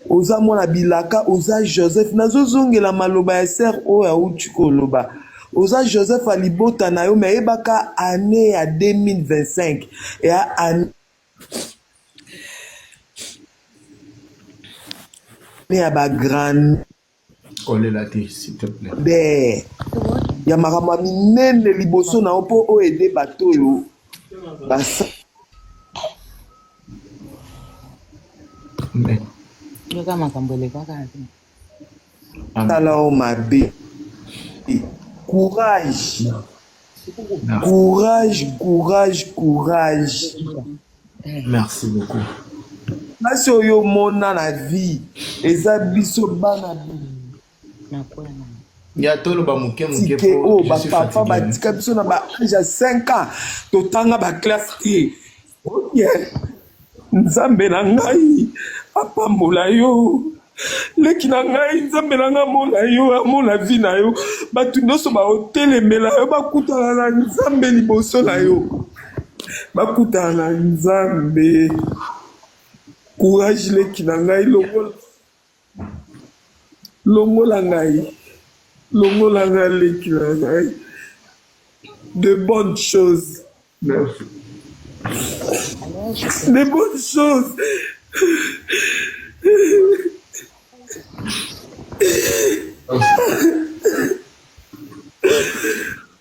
Oza mwana bilaka, oza Joseph. Nazozongela maloba ya sœur oyo awuti koloba. Oza Joseph ya libota na yo, mais yebaka annee ya 2025 eya annee ya ba grandeur Kolela te, s'il te plaît. ya makambo ya minene liboso na yo mpo o aider bato oyo basala Amen. Yoka makambo elekaka te. Amen. yo mabe. Courage, Merci. courage, courage, courage. Merci beaucoup. Mpasi oyo omona na vie eza biso bana Ya toloba moke moke tike po oyo je suis bapapa fatigué. batika biso na ba age ya 5 ans totanga baklasse te. Oye, Nzambe na ngai apambola yo. Leki na ngai, Nzambe na ngai amona yo, amona vie na yo. Bato nyonso baotelemela yo, bakutana na Nzambe liboso na yo. Bakutana na Nzambe. Courage leki na ngai, longola, longola ngai. Longola ngai leki na ngai. De bonnes choses. Merci. De bonnes choses.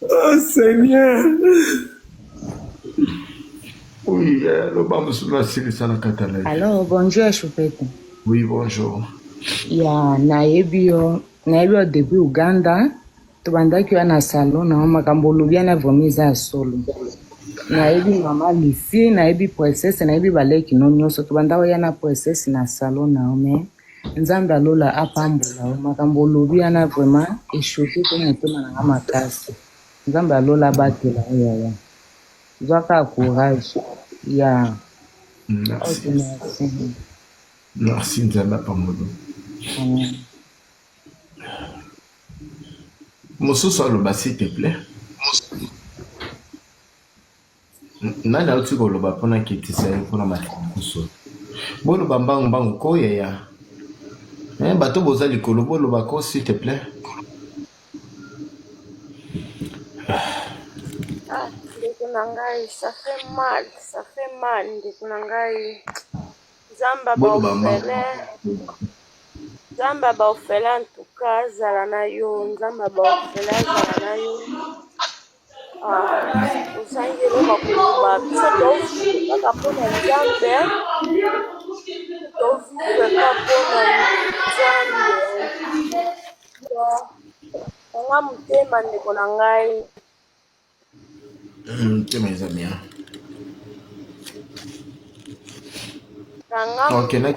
Oh Seigneur. Oui, euh, loba mosusu nasilisa na kata live. Allô, bonjour Choupette. Oui, bonjour. Ya nayebi yo, nayebi yo depuis Uganda. Tobandaki yo na salon na yo makambo olobi wana vraiment eza ya solo. Nayebi mama Lucie, nayebi princesse, nayebi baleki no nyonso. Tobanda oya na princesse na salon na yo mais Nzambe ya lola apambola yo. Makambo olobi wana vraiment echoque pe motema na nga makasi. Nzambe ya lola abatela yo yaya. Zwa kaka courage. Ya. Merci. Ok, merci. Merci Nzambe apambola. Amen. Mosusu aloba s'il te plaît. Nani auti koloba mpona kitisa ye mpona makuso? Boloba mbangu mbangu ko yaya. Eh, bato boza likolo boloba ko s'il te plaît. Ah, ndeko na ngai, ça fait mal, ça fait mal, ndeko na ngai. Nzambe ya ba Boloba mbangu. orphelin, Nzambe ya ba orphelin en tout cas azala na yo, Nzambe ya ba orphelin azala na yo. Ah, ozangi eloko ya koloba, biso tozovivre kaka mpona Nzambe, tozovivre kaka mpona Nzambe. Kanga motema ndeko na ngai. Motema eza bien. Kanga Ok, na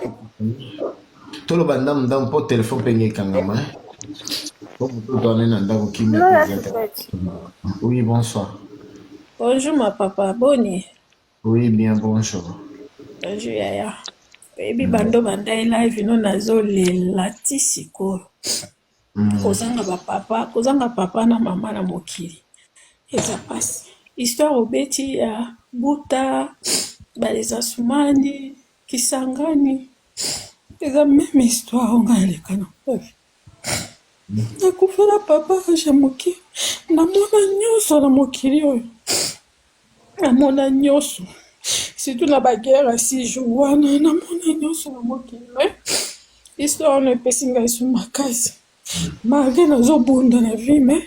toloba ndambu ndambu mpo telefone mpe nge ekangama. eh. Po moto toane na ndako kimia Hello, mpe eza te. Yasupet. Oui, bonsoir. Bonjour, ma papa. Boni. Oui, bien, bonjour. Bonjour, yaya. Oyebi bando bandai live no nazolela ti sikoyo. Kozanga ba papa, kozanga papa na mama na mokili eza pasi. Histoire obeti ya Buta, Balezasumani, Kisangani eza meme histoire oyo ngai naleka na vie. Nakufela papa age ya moke, namona nyonso na mokili oyo. Namona nyonso surtout na ba guerre ya 6 jours wana namona nyonso na mokili mais histoire wana epesi ngai su makasi malgré nazobunda na vie mais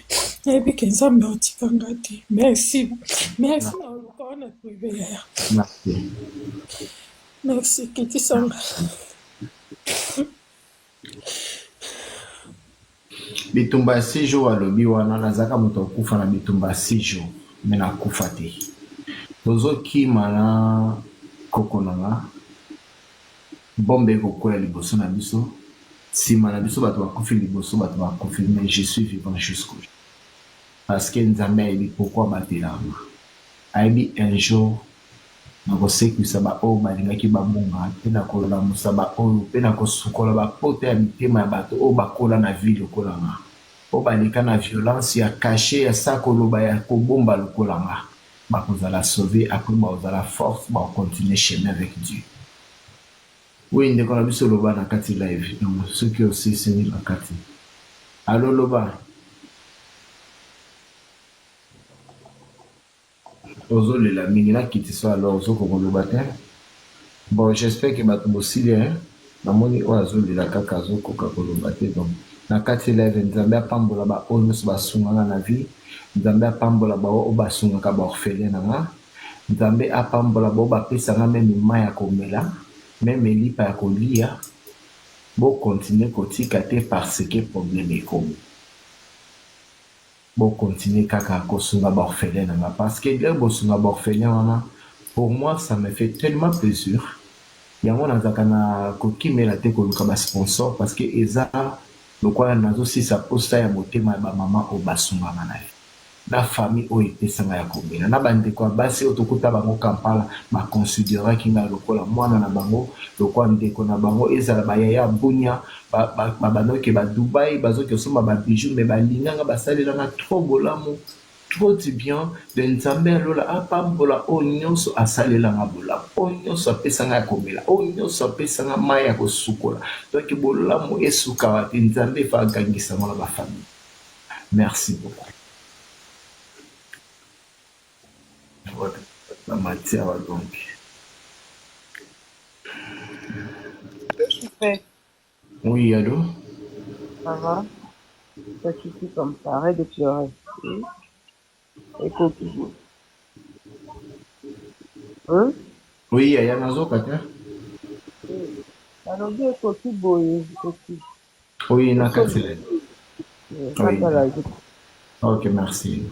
nayebi ke nzambe aotika ngai te merci merci na oluka wana prive yaya Merci. merci kitisa ngai Bitumba ya 6 jours alobi wana nazalaka moto akufa na bitumba ya 6 jours me nakufa te. Tozokima na koko na nga bombe ekokwea liboso na biso nsima na biso bato bakufi liboso bato bakufi mais je suis vivant jusqu'au parce que Nzambe ayebi pourquoi abatelaka nga ayebi un jour. Nakosekwisa baoyo balingaki babunga, mpe nakolamusa baoyo, mpe nakosukola bapota ya mitema ya bato oyo bakola na vie lokola nga, oyo baleka na violence ya cache, ya sa koloba, ya kobomba lokola nga. Bakozala sauve, après bakozala force, bako continuer chemin avec Dieu. Oui ndeko na biso loba na kati live donc soki osilisi na kati. Allo loba. Ozo lela mingi na kitisa alors ozo koka koloba te bon j'espère que batu bosili hein namoni oyo azo lela kaka azo koka koloba te donc na kati live nzambe apambola ba oyo nionso basunga nga na vie nzambe apambola ba oyo basungaka ba orphelin na nga nzambe apambola ba oyo bapesa nga meme mayi ya komela meme lipa ya kolia bo continuer kotika te parce que problème ekomi. Bo continuer kaka kosunga ba orphelins na nga parce que dès bosunga ba orphelins wana pour moi ça me fait tellement plaisir yango nazalaka na kokimela te koluka ba sponsors parce que eza lokola nazosilisa posa ya motema ya ba mama oyo basunga nga na vie. Na famille oyo epesa nga ya komela na ba ndeko ya basi oyo tokuta bango Kampala ba consideraki nga lokola mwana na bango lokola ndeko na bango ezala ba yaya ya Bunia ba ba banda ba Dubai bazo kosomba ba bijoux mais balinga nga basalela nga trop bolamu trop du bien de Nzambe ya lola apambola oyo nyonso asalela nga bolamu oyo nyonso apesa nga ya komela oyo nyonso apesa nga mayi ya kosukola donc bolamu esukaka te Nzambe efa agangisa ngo na ba famille merci beaucoup. Bamati awa donc. Oui, allô? Ça va? Ça suffit comme ça, arrête de pleurer. Ekoki. Hein? Oui, yaya nazoka te. Nalobi ekoki boye, ekoki. Oui, na kati. Oui. Ok, merci.